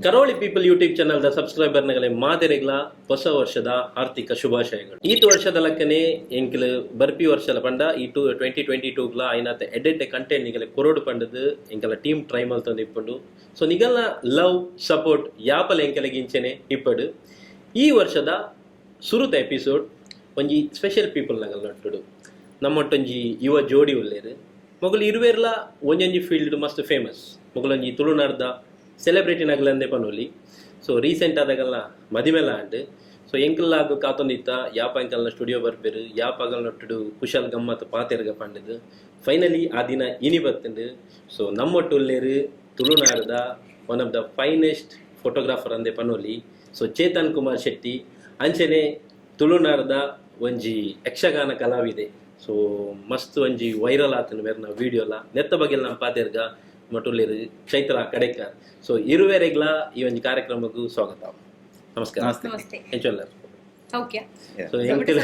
ಕರಾವಳಿ people YouTube channel the subscriber ನಗಲೆ ಮಾತೆರೆಗ್ಲ ಹೊಸ ವರ್ಷದ ಆರ್ಥಿಕ ಶುಭಾಶಯಗಳು. ಈತ ವರ್ಷದ ಲಕ್ಕನೆ ಎಂಕ್ಲು ಬರ್ಪಿ ವರ್ಷದ ಪಂಡ ಈ 2022 ಗ್ಲಾ ಐನಾತ ಎಡೆಡ್ಡೆ ಕಂಟೆಂಟ್ ನಿಗಲೆ ಕೊರೋಡು ಪಂಡದು ಎಂಕಲ ಟೀಮ್ ಟ್ರೈ ಮಲ್ತೊಂದು ಇಪ್ಪುಂಡು. ಸೊ ನಿಗಲ್ನ ಲವ್ ಸಪೋರ್ಟ್ ಯಾಪಲ ಎಂಕಲೆಗೆ ಇಂಚೆನೆ ಇಪ್ಪಡು. ಈ ವರ್ಷದ ಸುರುತ ಎಪಿಸೋಡ್ ಒಂಜಿ ಸ್ಪೆಷಲ್ ಪೀಪಲ್ ನಗಲ್ ನಟ್ಟುಡು ನಮ್ಮೊಟ್ಟೊಂಜಿ ಯುವ ಜೋಡಿ ಉಲ್ಲೇರು. ಮೊಗಲು ಇರುವೇರ್ಲ ಒಂಜೊಂಜಿ ಫೀಲ್ಡ್ ಮಸ್ತ್ ಫೇಮಸ್. ಮೊಗಲೊಂಜಿ ತುಳುನಾಡ್ದ ಸೆಲೆಬ್ರಿಟಿ ನಗಲಂದೆ ಪನೋಲಿ. ಸೊ ರೀಸೆಂಟ್ ಆದಾಗಲ್ಲ ಮದಿಮೆಲ ಆಂಡ್. ಸೊ ಎಂಕಲ್ಲಾಗ ಕಾತೊಂದಿತ್ತ, ಯಾಪ ಎಂಕಲ್ನ ಸ್ಟುಡಿಯೋ ಬರ್ಪೇರು, ಯಾಪಗಲ್ ನೊಟ್ಟುಡು ಕುಶಲ್ ಗಮ್ಮತ್ ಪಾತೆರ್ಗ ಪಂಡದು. ಫೈನಲಿ ಆ ದಿನ ಇನಿ ಬತ್ತುಂಡು. ಸೊ ನಮ್ಮೊಟ್ಟು ಉಲ್ಲೇರು ತುಳುನಾಡ್ದ one of the finest photographer ಅಂದೆ ಪನೋಲಿ, ಸೊ ಚೇತನ್ ಕುಮಾರ್ ಶೆಟ್ಟಿ. ಅಂಚನೆ ತುಳುನಾಡ್ದ ಒಂಜಿ ಯಕ್ಷಗಾನ ಕಲಾವಿದೆ. ಸೊ ಮಸ್ತ್ ಒಂಜಿ ವೈರಲ್ ಆತನ ಮೇರ್ನ ವಿಡಿಯೋಲ. ನೆತ್ತ ಬಗ್ಗೆ ನಮ್ಮ ಪಾತೆರ್ಗ ಮಟುಲ್ಲೇರು ಚೈತ್ರ ಕಡೆಕರ್. ಸೊ ಇರುವೆರೆಗ್ಲ ಈ ಒಂಜಿ ಕಾರ್ಯಕ್ರಮಕ್ಕೂ ಸ್ವಾಗತ, ನಮಸ್ಕಾರ. ನಮಸ್ತೆ. ನಮಸ್ತೆ. ಎಂಚೊಲ್ಲ? ಸೌಖ್ಯ. ಸೊ ಎಂಕಲ್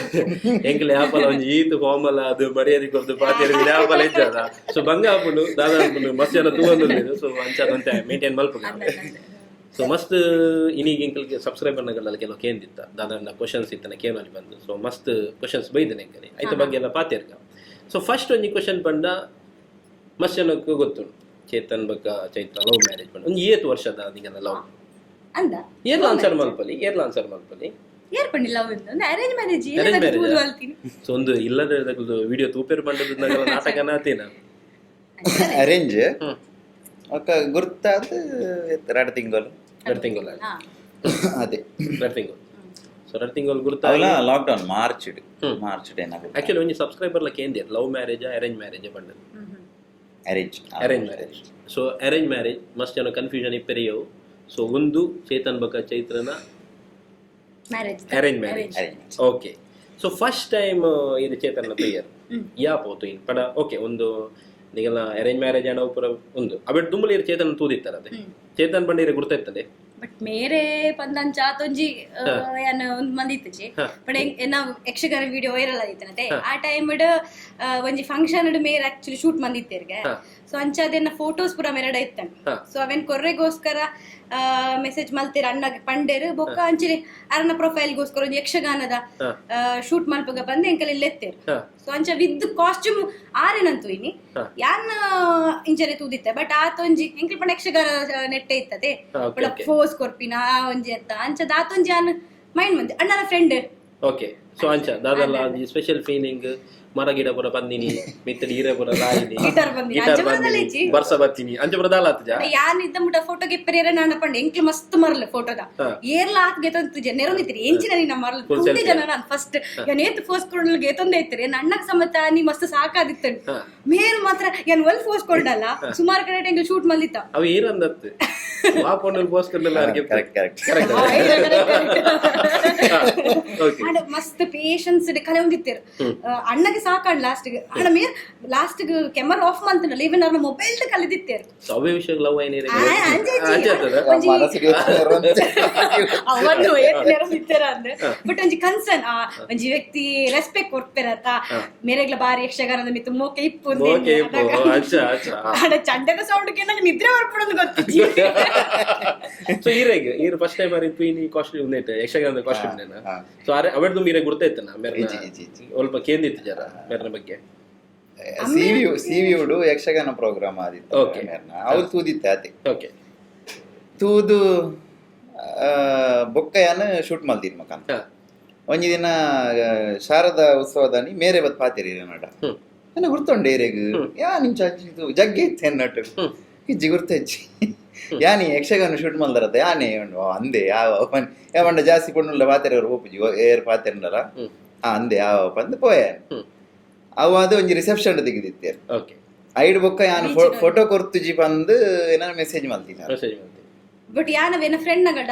ಎಂಕಲ್ ಯಾಪಲ ಒಂಜಿ ಈತ್ ಫಾರ್ಮಲ್ ಅದು ಮರ್ಯಾದೆ ಕೊರ್ದು ಪಾತೆರ್ಗ ಯಾಪಲ ಇಜ್ಜದ. ಸೊ ಬಂಗ ಆಪುಂಡು, ದಾದಾ ಆಪುಂಡು, ಮಸ್ತ್ ಜನ ತೂವೊಂದುಲ್ಲೆರ್. ಸೊ ಅಂಚ ಅಂತೆ ಮೇಂಟೈನ್ ಮಲ್ಪುಗ. ಸೊ ಮಸ್ತ್ ಇನಿಗ್ ಎಂಕಲ್ಗೆ ಸಬ್ಸ್ಕ್ರೈಬರ್ ನಗಲ್ಲ ಕೆಲವು ಕೇಂದಿತ್ತ, ದಾದಾಂಡ ಕ್ವಶನ್ಸ್ ಇತ್ತನ ಕೇಳಲಿ ಬಂದು. ಸೊ ಮಸ್ತ್ ಕ್ವಶನ್ಸ್ ಬೈದನೆ ಎಂಕಲೆ, ಐತ ಬಗ್ಗೆ ಎಲ್ಲ ಪಾತೆರ್ಗ. ಸೊ ಫಸ್ಟ್ ಒಂಜಿ ಕ್ವಶನ್ ಪಂಡ, ಮಸ್ತ್ ಜನಕ್ಕೆ ಗೊತ್ತುಂಡು ಚೇತನ್ ಬಕ್ಕ ಚೈತ್ರ ಲವ್ ಮ್ಯಾರೇಜ್ ಪಂಡ. ಒಂಜಿ ಏತ್ ವರ್ಷದ ನಿಗನ ಲವ್? ಅಂದ. ಏರ್ಲ ಆನ್ಸರ್ ಮಲ್ಪಲಿ, ಏರ್ಲ ಆನ್ಸರ್ ಮಲ್ಪಲಿ. ಏರ್ ಪಂಡಿ ಲವ್ ಒಂದು arrange marriage. Arrange marriage ಆ? ಅಲ್ತೀನಿ. ಸೊ ಒಂದು ಇಲ್ಲದ ವಿಡಿಯೋ ತೂಪೇರು ಪಂಡದ ನಾಟಕ ನಾತೇನ. ಅರೇಂಜ್. ಒಕ್ಕ ಗುರ್ತಾದ 2 ತಿಂಗಳು. 2 ತಿಂಗಳು. ಹಾ. ಅದೇ. 2 ತಿಂಗಳು. ಸೊ 2 ತಿಂಗಳು ಗುರ್ತ. ಅವಲ lockdown March March ಏನಾಗುತ್ತೆ. ಆಕ್ಚುಲಿ ಒಂಜಿ ಸಬ್ಸ್ಕ್ರೈಬರ್ ಲ ಕೇಂದ್ರ ಲವ್ ಮ್ಯಾರೇಜ್ ಅರೇಂಜ್ ಮ್ಯಾರೇಜ್ ಪಂಡದು. Arrange. Arrange marriage. So arrange marriage ಮಸ್ತ್ ಜನ ಕನ್ಫ್ಯೂಷನ್ ಇಪ್ಪೆರಿಯವು. ಸೊ ಒಂದು ಚೇತನ್ ಬಕ ಚೈತ್ರನ marriage. Arrange marriage. Arrange. Okay, so first time ಇದು ಚೇತನ್ನ ಪ್ರೇಯರ್ ಯಾ ಪೋತು ಇನ್ ಪಡ. ಓಕೆ, ಒಂದು ನಿಗಲ ಅರೇಂಜ್ ಮ್ಯಾರೇಜ್ ಅಂಡ ಪೂರ ಒಂದು ಅಬೆಟ್ ದುಂಬುಲಿ ಇರ್ ಚೇತನ್ ತೂದಿತ್ತಾರೆ ಅದೇ. ಚೇತನ್ ಬಂಡಿರೆ ಗುರ್ತಾಯ್ತದೆ. ಬಟ್ ಮೇರೆ ಪಂದಂಚ ಆತೊಂಜಿ ಯಾನ್ ಒಂದ್ ಮಂದಿ ಇತ್ತುಜಿ. ಬಟ್ ನಾವು ಯಕ್ಷಗಾನ ವಿಡಿಯೋ ವೈರಲ್ ಆದಿತ್ತನತೆ, ಆ ಟೈಮ್ ಒಂಜಿ ಫಂಕ್ಷನ್ ಮೇರೆ ಆಕ್ಚುಲಿ ಶೂಟ್ ಮಂದಿತ್ತೇರ್ಗೆ. ಸೊ ಅಂಚ ಅದನ್ನ ಫೋಟೋಸ್ ಪೂರ ಮೆರಡ ಇತ್ತನ್. ಸೊ ಅವೇನ್ ಕೊರ್ರೆಗೋಸ್ಕರ ಮೆಸೇಜ್ ಮಲ್ತೇರ್, ಅಣ್ಣಗ್ ಪಂಡೇರು. ಬೊಕ್ಕ ಅಂಚನೆ ಅರನ ಪ್ರೊಫೈಲ್ಗೋಸ್ಕರ ಒಂಜಿ ಯಕ್ಷಗಾನದ ಶೂಟ್ ಮಲ್ಪಗ ಬಂದು ಎಂಕಲ್ ಎತ್ತೇರು. ಸೊ ಅಂಚ ವಿದ್ ಕಾಸ್ಟ್ಯೂಮ್ ಆರೇನಂತು ಇನಿ ಯಾನ್ ಇಂಚನೆ ತೂದಿತ್ತೆ. ಬಟ್ ಆತೊಂಜಿ ಎಂಕಲ್ ಪಂಡ ಯಕ್ಷಗಾನ ನೆಟ್ಟೆ ಇತ್ತದೆ. ಬಟ್ ಫೋಸ್ ಕೊರ್ಪಿನ ಆ ಒಂಜಿ ಅತ್ತ ಅಂಚ ಆತೊಂಜಿ ಯಾನ್ ಮೈಂಡ್ ಮಂದಿ ಅಣ್ಣನ friend. Okay, so ಅಂಚ ದಾದಲ್ಲ ಸ್ಪೆಷಲ್ ಫೀಲಿಂಗ್, ಮರ ಗಿಡ ಪೂರ ಬಂದಿನಿ, ಮಿತ್ತಡಿ ಈರೆ ಪೂರ ಲಾಯಿನಿ. ಗಿಟಾರ್ ಬಂದಿನಿ, ಗಿಟಾರ್ ಅಂಚ ಪೂರ ಬಂದಿನಿ, ಇಜ್ಜಿ. ಬರ್ಸ ಬತ್ತೀನಿ, ಅಂಚ ಪೂರ ದಾಲ ಆತಜ. ಯಾನ್ ಇದ್ದ ಮುಟ ಫೋಟೋಗೆ ಪೆರಿಯರ ನಾನ ಪಂಡ ಎಂಕ್ಲು ಮಸ್ತ್ ಮರಲು ಫೋಟೋದ. ಏರ್ಲ ಆತ್ ಗೆತೊಂದು ನೆರೊಂದಿತ್ರಿ ಎಂಚಿನ ನಿನ್ನ ಮರಲು. Full ಕುಂಟಿ selfie. ಜನ ನಾನು ಫಸ್ಟ್ ಯಾನ್ ಏತ್ ಫೋಸ್ ಕೊಂಡು ಗೆತೊಂದೇ ಇತ್ರಿ. ನನ್ನ ಅಣ್ಣಗ್ ಸಮೇತ ನೀ ಮಸ್ತ್ ಸಾಕಾದಿತ್ತು. ಮೇಲ್ ಮಾತ್ರ ಯಾನ್ ಒಲ್ ಫೋಸ್ ಕೊಂಡಲ್ಲ, ಸುಮಾರು ಕಡೆ ಎಂಕ್ಲು ಶೂಟ್ ಮಲ್ದಿತ್ತ. ಅವ ಏರಂದತ್ತು ವಾ ಪೊಣ್ಣು ಗೋಸ್ಕರ. Correct correct. Okay. And ಮಸ್ತ್ ಪೇಷನ್ಸ್ ಕಲೆ ಹೊಂದಿತ್ತೇರು. ಅಣ್ಣಗೆ ಸಾಕಾಂಡ್ ಲಾಸ್ಟ್. ಅಣ್ಣ ಮೇರ್ last camera off ಮಂತನಲ್ಲ, ಇವನ್ ಅವ್ರ ಮೊಬೈಲ್ ಕಲಿದಿತ್ತೇರು. ಸೊ ಅವೇ ವಿಷಯ ಲವ್ ಏನೇರೆ. ಅಂಚೆ ಇಜ್ಜಿ. ಅಂಚೆ ಆಗ್ತದ. ಮನಸ್ಸಿಗೆ ಅವನು ಏತ್ ನೆರವಿತ್ತರ ಅಂದ್. ಬಟ್ ಒಂಜಿ ಕನ್ಸರ್ನ್, ಆ ಒಂಜಿ ವ್ಯಕ್ತಿ ರೆಸ್ಪೆಕ್ಟ್ ಕೊಡ್ಪೇರತ್ತ, ಮೇರೆಗ್ಲ ಬಾರಿ ಯಕ್ಷಗಾನದ ಮಿತ್ತು ಮೋಕೆ ಇಪ್ಪು ಅಂದ್. ಮೋಕೆ ಇಪ್ಪು, ಅಚ್ಚ ಅಚ್ಚ. ಆಡ ಚಂಡದ ಸೌಂಡ್ ನಂಗೆ ನಿದ್ರೆ ಬರ್ಪುಡೊಂದು ಗೊತ್ತಿಜ್ಜಿ. ಸೊ ಈರೆಗ್ ಈರ್ ಫಸ್ಟ್ ಟೈಮ್ ಅರಿ ತುಯಿನಿ ಕಾಸ್ಟ್ಯೂಮ್ ನೆಟ್ ಯಕ್ಷಗಾನದ ಕಾಸ್ಟ್ಯೂಮ್ ನೇನ. ಸೊ ಅರೆ ಅವೆಡ್ದು ಮೀರೆ ಗುರ್ತಾಯ್ತನ ಮೇರ್ನ? ಇಜ್ಜಿ, ಇಜ್ಜಿ, ಇಜ್ಜಿ. ಸ್ವಲ್ಪ ಕೇಂದಿತ್ತು ಜರ ಮೇರ್ನ ಬಗ್ಗೆ. ಸಿವಿ ಸಿವಿ ಉಡು ಯಕ್ಷಗಾನ ಪ್ರೋಗ್ರಾಮ್ ಆದಿತ್ತು. ಅವ್ರು ತೂದಿತ್ತೆ ಅದೇ. ತೂದು ಬೊಕ್ಕಯಾನ ಶೂಟ್ ಮಲ್ದಿನ್ ಮಕಂತ. ಒಂಜಿ ದಿನ ಶಾರದಾ ಉತ್ಸವದಾನಿ ಮೇರೆ ಬತ್ ಪಾತೆರಿ ನಡ. ನನ್ನ ಗುರ್ತುಂಡು ಏರೆಗ್ ಯಾ ನಿಂಚ ಇದು ಜಗ್ಗೆ ಇತ್ತು ಎನ್ನಟ್ಟು. ಇಜ್ಜಿ, ಗುರ್ತ ಇಜ್ಜಿ. ಯಾನಿ ಯಕ್ಷಗಾನ ಶೂಟ್ ಮಲ್ದರತ್ತ ಯಾನೇ ಉಂಡು ಅಂದೆ ಯಾವ ಯಾ ಪಂಡ ಜಾಸ್ತಿ ಪೊಣ್ಣುಲ್ಲ ಪಾತೆರವರು ಪೋಪುಜಿ ಏರ್ ಪಾತೆರಂಡಲ. ಆ ಅಂದೆ ಯಾವ ಪಂದ್ ಪೋಯ. ಅವು ಅದು ಒಂಜಿ ರಿಸೆಪ್ಷನ್ ತೆಗೆದಿತ್ತೇರು. ಐಡ್ ಬೊಕ್ಕ ಯಾನ್ ಫೋಟೋ ಕೊರ್ತುಜಿ ಪಂದ್ ಏನಾರ ಮೆಸೇಜ್ ಮಲ್ತೀನಿ. ಮೆಸೇಜ್ ಮಾಡ್ತೀನಿ. ಬಟ್ ಯಾನವೇನ ಫ್ರೆಂಡ್ ನಗಡ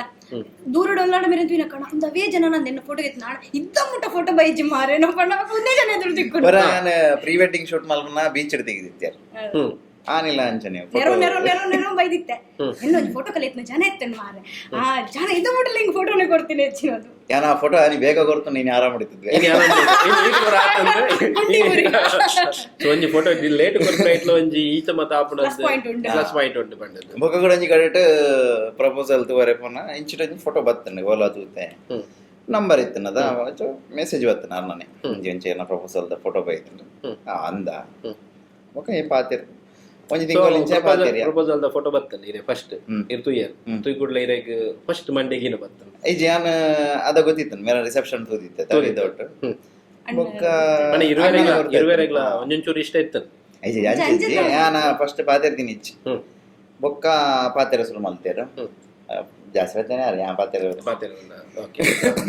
ದೂರಡೊಲ್ಲಾಡ ಮೇರೆ ತುಯಿನ ಕಣ ಅಂದ ಅವೇ ಜನ ನಂದು ಎನ್ನ ಫೋಟೋ ಎತ್ತು ನಾಡ ಇದ್ದ ಮುಟ್ಟ ಫೋಟೋ ಬೈಜಿ ಮಾರೆ. ನಮ್ಮ ಪಂಡ ಒಂದೇ ಜನ ಎದುರು ತಿಕ್ಕೊಂಡು. ಬರ ಯಾನ್ pre wedding shoot ಮಲ್ಪನ beach ತೆಗೆದಿತ್ತೇರು. ಆನಿಲ್ಲ ಅಂಚನೆ ನೆರೋ ನೆರೋ ನೆರೋ ನೆರೋ ಬೈದಿತ್ತೆ. ಇನ್ನೊಂದು ಫೋಟೋ ಕಲಿತ್ನ ಜನ ಎತ್ತನು ಮಾರೆ, ಆ ಜನ ಇದು ಮುಟ್ಟಲ್ಲ, ಹಿಂಗ್ ಫೋಟೋನೇ ಕೊಡ್ತೀನಿ ಹೆಚ್ಚಿನದು. ಯಾನ ಆ ಫೋಟೋ ನೀ ಬೇಗ ಕೊಡ್ತು, ನೀನು ಆರಾಮ ಹೊಡಿತಿದ್ವಿ. ಇನ್ನು ಯಾರು ಇನ್ನು ಈ ಪೂರ ಆತಂದ್ರೆ. ಸೊ ಒಂಜಿ ಫೋಟೋ ಲೇಟ್ ಕೊರ್ಪುನ ಇಟ್ಲ ಒಂಜಿ ಈತ ಮತ ಆಪುನ Plus point ಉಂಡು. ಪ್ಲಸ್ ಪಾಯಿಂಟ್ ಉಂಟು ಪಂಡದ್ದು. ಬೊಕ್ಕ ಕೂಡ ಒಂಜಿ ಕಡೆಟ್ ಪ್ರಪೋಸಲ್ ತೂವರೆ ಪೋನ ಇಂಚಿಟ ಒಂಜಿ ಫೋಟೋ ಬತ್ತಂಡೆ ಓಲಾ ತೂತೆ ನಂಬರ್ ಇತ್ತನದ ಮೆಸೇಜ್ ಬತ್ತನ ಅಣ್ಣನೆ ಒಂಜಿ ಒಂಚಿ ಏನ ಪ್ರಪೋಸಲ್ the photo ಬೈತಂಡು ಅಂದ. ಬೊಕ್ಕ ಈ ಪಾತೆರ್ ಒಂಜಿ ತಿಂಗಳು ಇಂಚೆ ಪಾತೆರಿಯ. ಪ್ರಪೋಸಲ್ the photo ಬತ್ತಲ್ಲ ಇರೆ ಫಸ್ಟ್ ಇರ್ ತುಯ್ಯರ್ ತುಯ್ ಕೂಡ್ಲೆ ಇರೆಗ್ ಫಸ್ಟ್ ಮಂಡೆಗಿನ ಬತ್ತನ. ಈ ಜಾನ್ ಅದ ಗೊತ್ತಿತ್ತು, ಮೇರ ರಿಸೆಪ್ಷನ್ ತೂದಿತ್ತೆ ತವಿದ ಒಟ್ಟು. ಬೊಕ್ಕ ಮನೆ ಇರುವೆರೆಗ್ಲ ಇರುವೆರೆಗ್ಲ ಒಂಜೊಂಚೂರು ಇಷ್ಟ ಇತ್ತು. ಐಜಿ ಅಂಚೆ ಯಾನ ಫಸ್ಟ್ ಪಾತೆರ್ದಿನಿ ಇಚ್ಚಿ. ಬೊಕ್ಕ ಪಾತೆರ ಶುರು ಮಲ್ತೇರು. ಜಾಸ್ತಿ ಬರ್ತೇನೆ ಯಾರು ಯಾ ಪಾತೆರ. ಪಾತೆರ ಓಕೆ.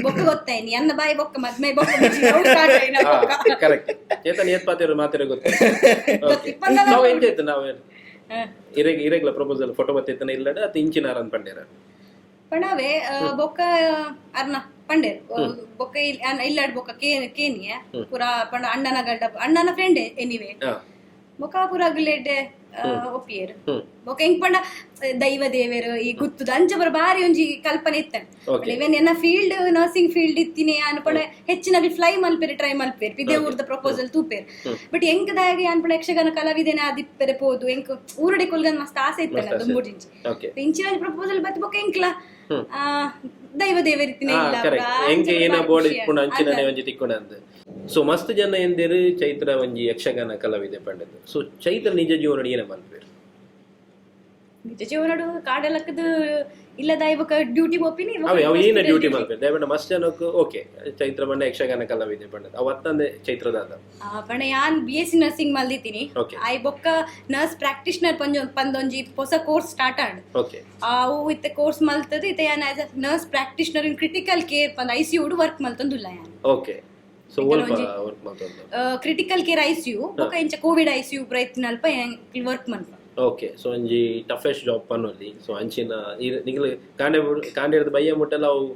ಬೊಕ್ಕ ಗೊತ್ತಾಯ್ನಿ ಅನ್ನ ಬಾಯಿ ಬೊಕ್ಕ ಮದ್ಮೆ ಬೊಕ್ಕ ಮುಚ್ಚಿ ಅವು start ಆಯ್ನ ಬೊಕ್ಕ. ಕರೆಕ್ಟ್. ಚೇತನ್ ಏತ್ ಪಾತೆರ ಮಾತೆರ ಗೊತ್ತು. ಓಕೆ, ನಾವು ಎಂತ ಇತ್ತು ನಾವು ಇರೆಗ್ ಇರೆಗ್ಲ ಪ್ರಪೋಸಲ್ ಫೋಟೋ ಬತ್ತಿತ್ತನ ಇಲ್ಲಡ ಅತ್ ಇಂಚಿನಾರ ಅಂತ ಪಂಡೇರ. ಪಣವೆ ಬೊಕ್ಕ ಅರ್ನ ಪಂಡೇರ್ ಬೊಕ್ಕ ಇಲ್ಲಾಡ್ ಬೊಕ್ಕ ಕೇನಿಯ ಪೂರ ಪಂಡ ಅಣ್ಣನ ಗಲ್ಡ ಅಣ್ಣನ ಫ್ರೆಂಡ್ ಎನಿವೆ. ಬೊಕ್ಕ ಪೂರ ಅಗ್ಲೇಡ್ ಒಪ್ಪಿಯರು. ಬೊಕ್ಕ ಹೆಂಗ್ ಪಂಡ ದೈವ ದೇವರು ಈ ಗುತ್ತುದ ಅಂಚ ಬರ ಬಾರಿ ಒಂಜಿ ಕಲ್ಪನೆ ಇತ್ತಂಡ್. ಇವನ್ ಎನ್ನ ಫೀಲ್ಡ್ ನರ್ಸಿಂಗ್ ಫೀಲ್ಡ್ ಇತ್ತಿನಿ ಅನ್ಪಂಡ ಹೆಚ್ಚಿನ ಫ್ಲೈ ಮಲ್ಪೇರು ಟ್ರೈ ಮಲ್ಪೇರು ಇದೇ ಊರ್ದ ಪ್ರಪೋಸಲ್ ತೂಪೇರು. ಬಟ್ ಎಂಕದಾಗ ಅನ್ಪಂಡ ಯಕ್ಷಗಾನ ಕಲಾವಿದೇನ ಅದಿಪ್ಪರೆ ಪೋದು ಎಂಕ್ ಊರುಡೆ ಕೊಲ್ಗನ್ ಮಸ್ತ್ ಆಸೆ ಇತ್ತಲ್ಲ ದುಂಬುಡಿಂಚಿ. ಇಂಚಿನ ಪ್ರಪೋಸಲ್ ಬತ್ತಿ ಬೊಕ್ಕ ಎಂಕ್ಲ ದೈವ ದೇವರಿತ್ತಿನ ಇಲ್ಲ. ಕರೆಕ್ಟ್. ಎಂಕ್ ಏನ ಬೋರ್ಡ್ ಇತ್ಪುಂಡು ಅಂಚಿನನೆ ಒಂಜಿ ತಿಕ್ಕೊಂಡ ಅಂದ್. ಸೊ ಮಸ್ತ್ ಜನ ಎಂದೇರು ಚೈತ್ರ ಒಂಜಿ ಯಕ್ಷಗಾನ ಕಲಾವಿದೆ ಪಂಡದು. ಸೊ ಚೈತ್ರ ನಿಜ ಜೀವನ ಏನ ಮಲ್ಪೇರು? ನಿಜ ಜೀವನಡು ಕಾಡಲಕ್ಕದು ಇಲ್ಲ ದೈವಕ ಡ್ಯೂಟಿ ಹೋಪಿನಿ. ಅವೆ ಅವು ಏನ ಡ್ಯೂಟಿ ಮಲ್ಪೇರು ದಯವಿಟ್ಟು ಮಸ್ತ್ ಜನಕ್ಕೆ. ಓಕೆ, ಚೈತ್ರ ಬಂಡ ಯಕ್ಷಗಾನ ಕಲಾವಿದೆ ಪಂಡದು ಅವು ಅತ್ತಂದೆ ಚೈತ್ರದಾದ. ಪಂಡ ಯಾನ್ ಬಿ ಎಸ್ ಸಿ ನರ್ಸಿಂಗ್ ಮಲ್ದಿತೀನಿ. ಆಯ್ ಬೊಕ್ಕ ನರ್ಸ್ ಪ್ರಾಕ್ಟಿಷನರ್ ಪಂಜೊ ಪಂದೊಂಜಿ ಹೊಸ ಕೋರ್ಸ್ ಸ್ಟಾರ್ಟ್ ಆಂಡ್. ಅವು ಇತ್ತೆ ಕೋರ್ಸ್ ಮಲ್ತದ ಇತ್ತೆ ಯಾನ್ as a nurse practitioner in critical care ಪಂದ್ I C you work ಮಲ್ತೊಂದುಲ್ಲ ಯಾನ್. ಓಕೆ, ಸೊ ಒಲ್ಪ ವರ್ಕ್ ಮಲ್ತೊಂದು. Critical care I C you ಬೊಕ್ಕ ಇಂಚ ಕೋವಿಡ್ I C you ಪ್ರಯತ್ನ ಅಲ್ಪ ವರ್ಕ್ ಮಲ್ಪ. ಓಕೆ, ಸೊ ಒಂಜಿ ಟಫೆಸ್ಟ್ ಜಾಬ್ ಪನ್ನೊಲಿ. ಸೊ ಅಂಚಿನ ನಿಗಲು ಕಾಂಡೆ ಕಾಂಡೆರ್ದ ಬಯ್ಯ ಮುಟ್ಟೆಲ್ಲ ಅವು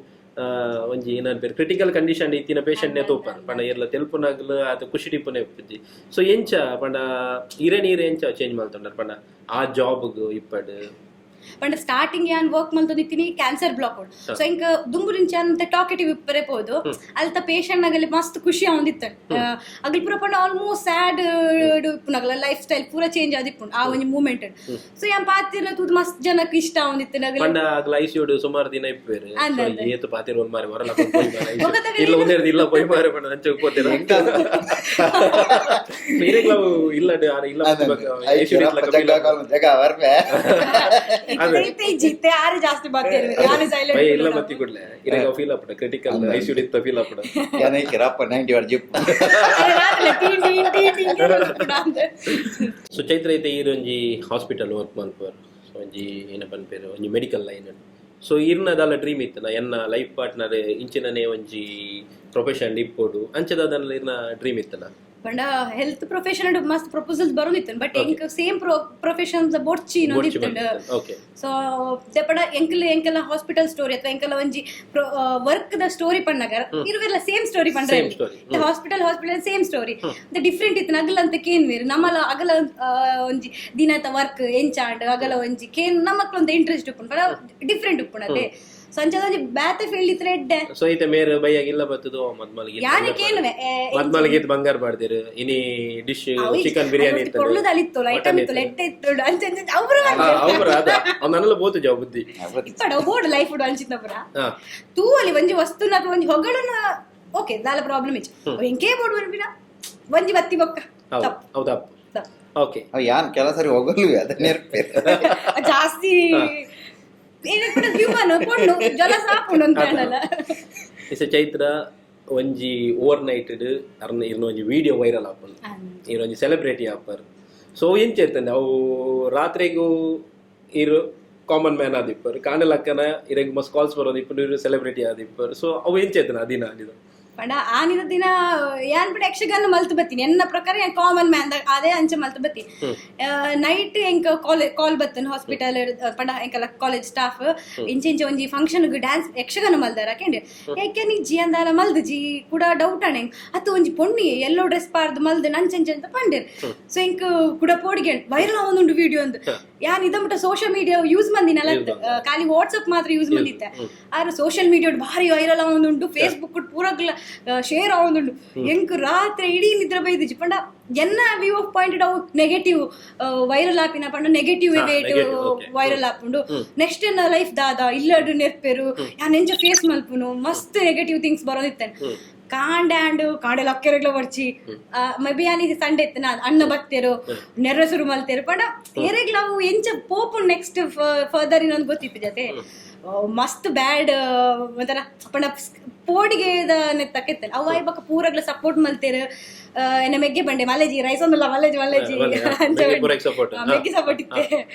ಒಂಜಿ ಏನನ್ಪೇರು ಕ್ರಿಟಿಕಲ್ ಕಂಡೀಷನ್ ಇತ್ತಿನ ಪೇಷಂಟ್ ನೇ ತೂಪರ್ ಪಂಡ ಇರ್ಲ ತೆಲ್ಪುನಾಗ್ಲು ಆತ ಖುಷಿ ಟಿಪ್ಪುನೆ ಇಪ್ಪುಜಿ. ಸೊ ಎಂಚ ಪಂಡ ಇರೆ ನೀರು ಎಂಚ ಚೇಂಜ್ ಮಲ್ತೊಂಡರ್ ಪಂಡ ಆ ಜಾಬ್ಗ್ ಇಪ್ಪಡ್? ಪಂಡ ಸ್ಟಾರ್ಟಿಂಗ್ ಯಾನ್ ವರ್ಕ್ ಮಲ್ತೊಂದಿತ್ತೀನಿ ಕ್ಯಾನ್ಸರ್ ಬ್ಲಾಕ್. ಸೊ ಇಂಕ ದುಂಬುರಿಂಚ ಅಂತ ಟಾಕೆಟಿವ್ ಇಪ್ಪರೆ ಪೋದು ಅಲ್ತ ಪೇಷಂಟ್ ನಗಲಿ ಮಸ್ತ್ ಖುಷಿ ಆವೊಂದಿತ್ತು. ಅಗಲ್ ಪೂರ ಪಂಡ ಆಲ್ಮೋಸ್ಟ್ ಸ್ಯಾಡ್ ಇಪ್ಪುನಗಲ ಲೈಫ್ ಸ್ಟೈಲ್ ಪೂರ ಚೇಂಜ್ ಆದಿಪ್ಪುಂಡು ಆ ಒಂಜಿ ಮೂಮೆಂಟ್. ಸೊ ಯಾನ್ ಪಾತಿರ್ನ ತೂದು ಮಸ್ತ್ ಜನಕ್ಕೆ ಇಷ್ಟ ಆವೊಂದಿತ್ತು ನಗಲಿ. ಪಂಡ ಆಗ್ಲ ಐಸಿಯುಡ್ ಸುಮಾರು ದಿನ ಇಪ್ಪೇರು. ಅಂದ್ ಸೊ ಅಂದ್. ಏತು ಪಾತಿರ್ ಒಂದ್ ಮಾರಿ ಹೊರಲ ಪೋಯ್ ಮಾರೆ ICU. ಬೊಕ್ಕ ಇಲ್ಲ ಒಂದೇರ್ದು ಇಲ್ಲ ಪೋಯ್ ಮಾರೆ ಪಂಡ ಅಂಚೆ ಪೋತಿರ ಇರೆಗ್ಲ ಅವು ಇಲ್ಲ ಇಲ್ಲ ICU ಇಟ್ಲಕ feel ಜಗ ಆಪುಂಡು. ಜಗ ಬರ್ಪೆ. ಇತ್ತೆ ಇತ್ತೆ ಇಜ್ಜಿ, ಇತ್ತೆ ಯಾರು ಜಾಸ್ತಿ ಬಾತಿರ್ ಯಾರು ಸೈಲೆಂಟ್. ಭಯ ಇಲ್ಲ ಬತ್ತಿ ಕೂಡ್ಲೆ ಇರೆಗ್ ಅವು ಫೀಲ್ ಆಪುಂಡು ಕ್ರಿಟಿಕಲ್ ಐಸಿಯು ಇತ್ತ ಫೀಲ್ ಆಪುಂಡು. ಯಾನ ರಪ್ಪ 90 ವಾರ್ ಜಿಪ್. ಟೀನ್ ಟೀನ್ ಟೀನ್ ಟೀನ್ ಅಂದ್. ಸೊ ಚೈತ್ರ ಐತೆ ಈರ್ ಒಂಜಿ ಹಾಸ್ಪಿಟಲ್ ವರ್ಕ್ ಮಲ್ಪುವರ್. ಸೊ ಒಂಜಿ ಏನ ಪನ್ಪೇರು ಒಂಜಿ ಮೆಡಿಕಲ್ ಲೈನ್. ಸೊ ಇರ್ನದಾಲ ಡ್ರೀಮ್ ಇತ್ತನ ಎನ್ನ ಲೈಫ್ ಪಾರ್ಟ್ನರ್ ಇಂಚಿನನೇ ಒಂಜಿ ಪ್ರೊಫೆಷನ್ ಇಪ್ಪೊಡು ಅಂಚದಾದನ ಇರ್ನ ಡ್ರೀಮ್ ಇತ್ತನ? ಪಂಡ ಹೆಲ್ತ್ ಪ್ರೊಫೆಷನ್ ಮಸ್ತ್ ಪ್ರಪೋಸಲ್ಸ್ ಬರೋದಿತ್ತು, ಬಟ್ ಎಂಕ್ ಸೇಮ್ ಪ್ರೊಫೆಷನ್ ಬೊಡ್ಚಿ ಇನ್ನೊಂದಿತ್ತು. ಸೊ ಪಂಡ ಎಂಕಲ್ ಎಂಕೆಲ್ಲ ಹಾಸ್ಪಿಟಲ್ ಸ್ಟೋರಿ ಅಥವಾ ಎಂಕೆಲ್ಲ ಒಂಜಿ ವರ್ಕ್ the story ಪಣ್ಣಗ ಇರುವೆಲ್ಲ ಸೇಮ್ ಸ್ಟೋರಿ ಪಂಡ್ರೆ Same story. Hospital hospital same story different ಇತ್ತು. ಅಗಲ ಅಂತ ಕೇನ್ ಬೇರೆ ನಮ್ಮಲ ಅಗಲ ಒಂಜಿ ದಿನದ ವರ್ಕ್ ಎಂಚಾಂಡ್ ಅಗಲ ಒಂಜಿ ಕೇನ್ ನಮ್ಮಕ್ಲ ಒಂದು ಇಂಟ್ರೆಸ್ಟ್ ಉಪ್ಪುಂಡು ಪಂಡ ಡಿಫ್ರೆಂಟ್ ಉಪ್ಪುಂಡು ಅದೇ. ಸೊ ಅಂಚದ ಒಂಜಿ ಬ್ಯಾತೆ ಫೀಲ್ಡ್ ಇತ್ತು ಎಡ್ಡೆ. ಸೊ ಐತೆ ಮೇರ್ ಬೈಯಾಗ ಇಲ್ಲ ಬತ್ತದು ಮದ್ಮಲ್ಗಿ ಯಾನೆ ಕೇನುವೆ ಮದ್ಮಲ್ಗಿ ಬಂಗಾರ ಮಾಡ್ತೀರು ಇನಿ ಡಿಶ್ ಚಿಕನ್ ಬಿರಿಯಾನಿ ಇತ್ತು. ಕೊಳ್ಳುದಲ್ಲಿತ್ತು ಐಟಮ್ ಇತ್ತು ಲೆಟ್ಟೆ ಇತ್ತು ಅಂಚ ಅಂಚ ಅವರು. ಅವ್ರ ಅದ ಅವ್ನಲ್ಲ ಬೋತು ಜಾವ್ ಬುದ್ಧಿ. ಇಪ್ಪಡ ಬೋರ್ಡ್ ಲೈಫ್ ಅಂಚಿನಪುರ ತೂವಲಿ ಒಂಜಿ ವಸ್ತುನ ಅಥವಾ ಒಂಜಿ ಹೊಗಳನ್ನ ಓಕೆ ದಾಲ ಪ್ರಾಬ್ಲಮ್ ಇಚ್ಚು ಎಂಕೇ ಬೋರ್ಡ್ ಬರ್ಬಿನ ಒಂಜಿ ಬತ್ತಿ ಬೊಕ್ಕ. ಹೌದು. ತಪ್ಪು. ಹೌದಾ? ತಪ್ಪು. ಓಕೆ. ಅವ್ ಯಾನ್ ಕೆಲ ಸರಿ ಹೋಗಲ್ವಿ ಅದನ್ನ ನೆನಪು. ಜಾಸ್ತಿ ಹ್ಯೂಮನ್ ಪೊಣ್ಣು ಜಲ ಸಾಪುಂಡು ಅಂತ ಹೇಳಲ್ಲ. ಇಸ ಚೈತ್ರ ಒಂಜಿ ಓವರ್ ನೈಟ್ ಅರ್ನ ಇರ್ನ ಒಂಜಿ ವಿಡಿಯೋ ವೈರಲ್ ಆಪುಂಡು, ಇರ್ ಒಂಜಿ ಸೆಲೆಬ್ರಿಟಿ ಆಪರ್. ಸೊ ಎಂಚ ಇರ್ತಂಡೆ ಅವು ರಾತ್ರಿಗೂ ಇರು ಕಾಮನ್ ಮ್ಯಾನ್ ಆದಿಪ್ಪರ್, ಕಾಣಲಕ್ಕನ ಇರೆಗ್ ಮಸ್ತ್ ಕಾಲ್ಸ್ ಬರೋದು ಇಪ್ಪು, ಇರು ಸೆಲೆಬ್ರಿಟಿ ಆದಿಪ್ಪರ್. ಸೊ ಅವು ಎಂಚ ಇರ್ತನೆ ಅದಿನ ಅದಿನ? ಪಂಡ ಆನಿದ ದಿನ ಯಾನ್ ಬಿಡ ಯಕ್ಷಗಾನ ಮಲ್ತು ಬತ್ತೀನಿ ಎನ್ನ ಪ್ರಕಾರ ಯಾನ್ ಕಾಮನ್ ಮ್ಯಾನ್ ಅದೇ ಅಂಚ ಮಲ್ತು ಬತ್ತೀನಿ. ನೈಟ್ ಎಂಕ ಕಾಲ್ ಕಾಲ್ ಬತ್ತನ್ ಹಾಸ್ಪಿಟಲ್ ಪಂಡ ಎಂಕಲ ಕಾಲೇಜ್ ಸ್ಟಾಫ್ ಇಂಚ ಇಂಚ ಒಂಜಿ ಫಂಕ್ಷನ್ ಡ್ಯಾನ್ಸ್ ಯಕ್ಷಗಾನ ಮಲ್ದಾರ ಕೇಂದ್ರ ಏಕೆ ನೀ ಜಿ ಅಂದಾಲ ಮಲ್ದು ಜಿ ಕೂಡ ಡೌಟ್ ಅಣ್ಣ ಅತ್ತು ಒಂಜಿ ಪೊಣ್ಣಿ ಎಲ್ಲೋ ಡ್ರೆಸ್ ಪಾರ್ದು ಮಲ್ದು ನಂಚಂಚ ಅಂತ ಪಂಡೇರ್. ಸೊ ಎಂಕ್ ಕೂಡ ಪೋಡಿಗೆ ವೈರಲ್ ಆವೊಂದುಂಡು ವಿಡಿಯೋ ಅಂದ್. ಯಾನ್ ಇದ ಮುಟ್ಟ social media use ಮಂದಿನಲ್ಲ, ಖಾಲಿ ವಾಟ್ಸಪ್ ಮಾತ್ರ ಯೂಸ್ ಮಂದಿತ್ತೆ. ಆದ್ರೆ ಸೋಷಿಯಲ್ ಮೀಡಿಯಾ ಭಾರಿ ವೈರಲ್ ಆವೊಂದುಂಡು, ಫೇಸ್ಬುಕ್ ಪೂರಗ್ಲ ಶೇರ್ ಆವೊಂದುಂಡು. ಎಂಕ್ ರಾತ್ರಿ ಇಡೀ ನಿದ್ರೆ ಬೈದಿಜಿ. ಪಂಡ ಎನ್ನ view of point ಅವು ನೆಗೆಟಿವ್ ವೈರಲ್ ಆಪಿನ ಪಂಡ negative rate viral ಆಪುಂಡು. ನೆಕ್ಸ್ಟ್ ಎನ್ನ ಲೈಫ್ ದಾದ ಇಲ್ಲಡು ನೆರ್ಪೆರು ಯಾನ್ ಎಂಚ ಫೇಸ್ ಮಲ್ಪುನು, ಮಸ್ತ್ ನೆಗೆಟಿವ್ ಥಿಂಗ್ಸ್ ಬರೋದಿತ್ತೇನೆ. ಕಾಂಡೆ ಆಂಡು ಕಾಂಡೆ ಲಕ್ಕೆರೆಗ್ಲ ಬರ್ಚಿ ಮೇ ಬಿ ಯಾನಿ ಸಂಡೆ ಇತ್ತು ಅಣ್ಣ ಬತ್ತೇರು ನೆರ್ರ ಶುರು ಮಲ್ತೇರು. ಪಂಡ ಎರೆಗ್ಲ ಅವು ಎಂಚ ಪೋಪು ನೆಕ್ಸ್ಟ್ ಫರ್ದರ್ ಇನ್ನೊಂದು ಗೊತ್ತಿತ್ತು ಜೊತೆ ಮಸ್ತ್ ಬ್ಯಾಡ್ ಒಂಥರ. ಪಂಡ ಪೋಡಿಗೆದ ನೆತ್ತಕ್ಕೆತ್ತಲ್ಲ ಅವು ಆಯ್ ಬಕ್ಕ ಪೂರಗ್ಲ ಸಪೋರ್ಟ್ ಮಲ್ತೇರು. ಎನ್ನ ಮೆಗ್ಗೆ ಬಂಡೆ ಮಲ್ಲೇಜಿ ರೈಸ್ ಒಂದಲ್ಲ ಮಲ್ಲೇಜಿ ಮಲ್ಲೇಜಿ ಅಂತ ಸಪೋರ್ಟ್ ಮೆಗ್ಗಿ ಸಪೋರ್ಟ್ ಇತ್ತೆ.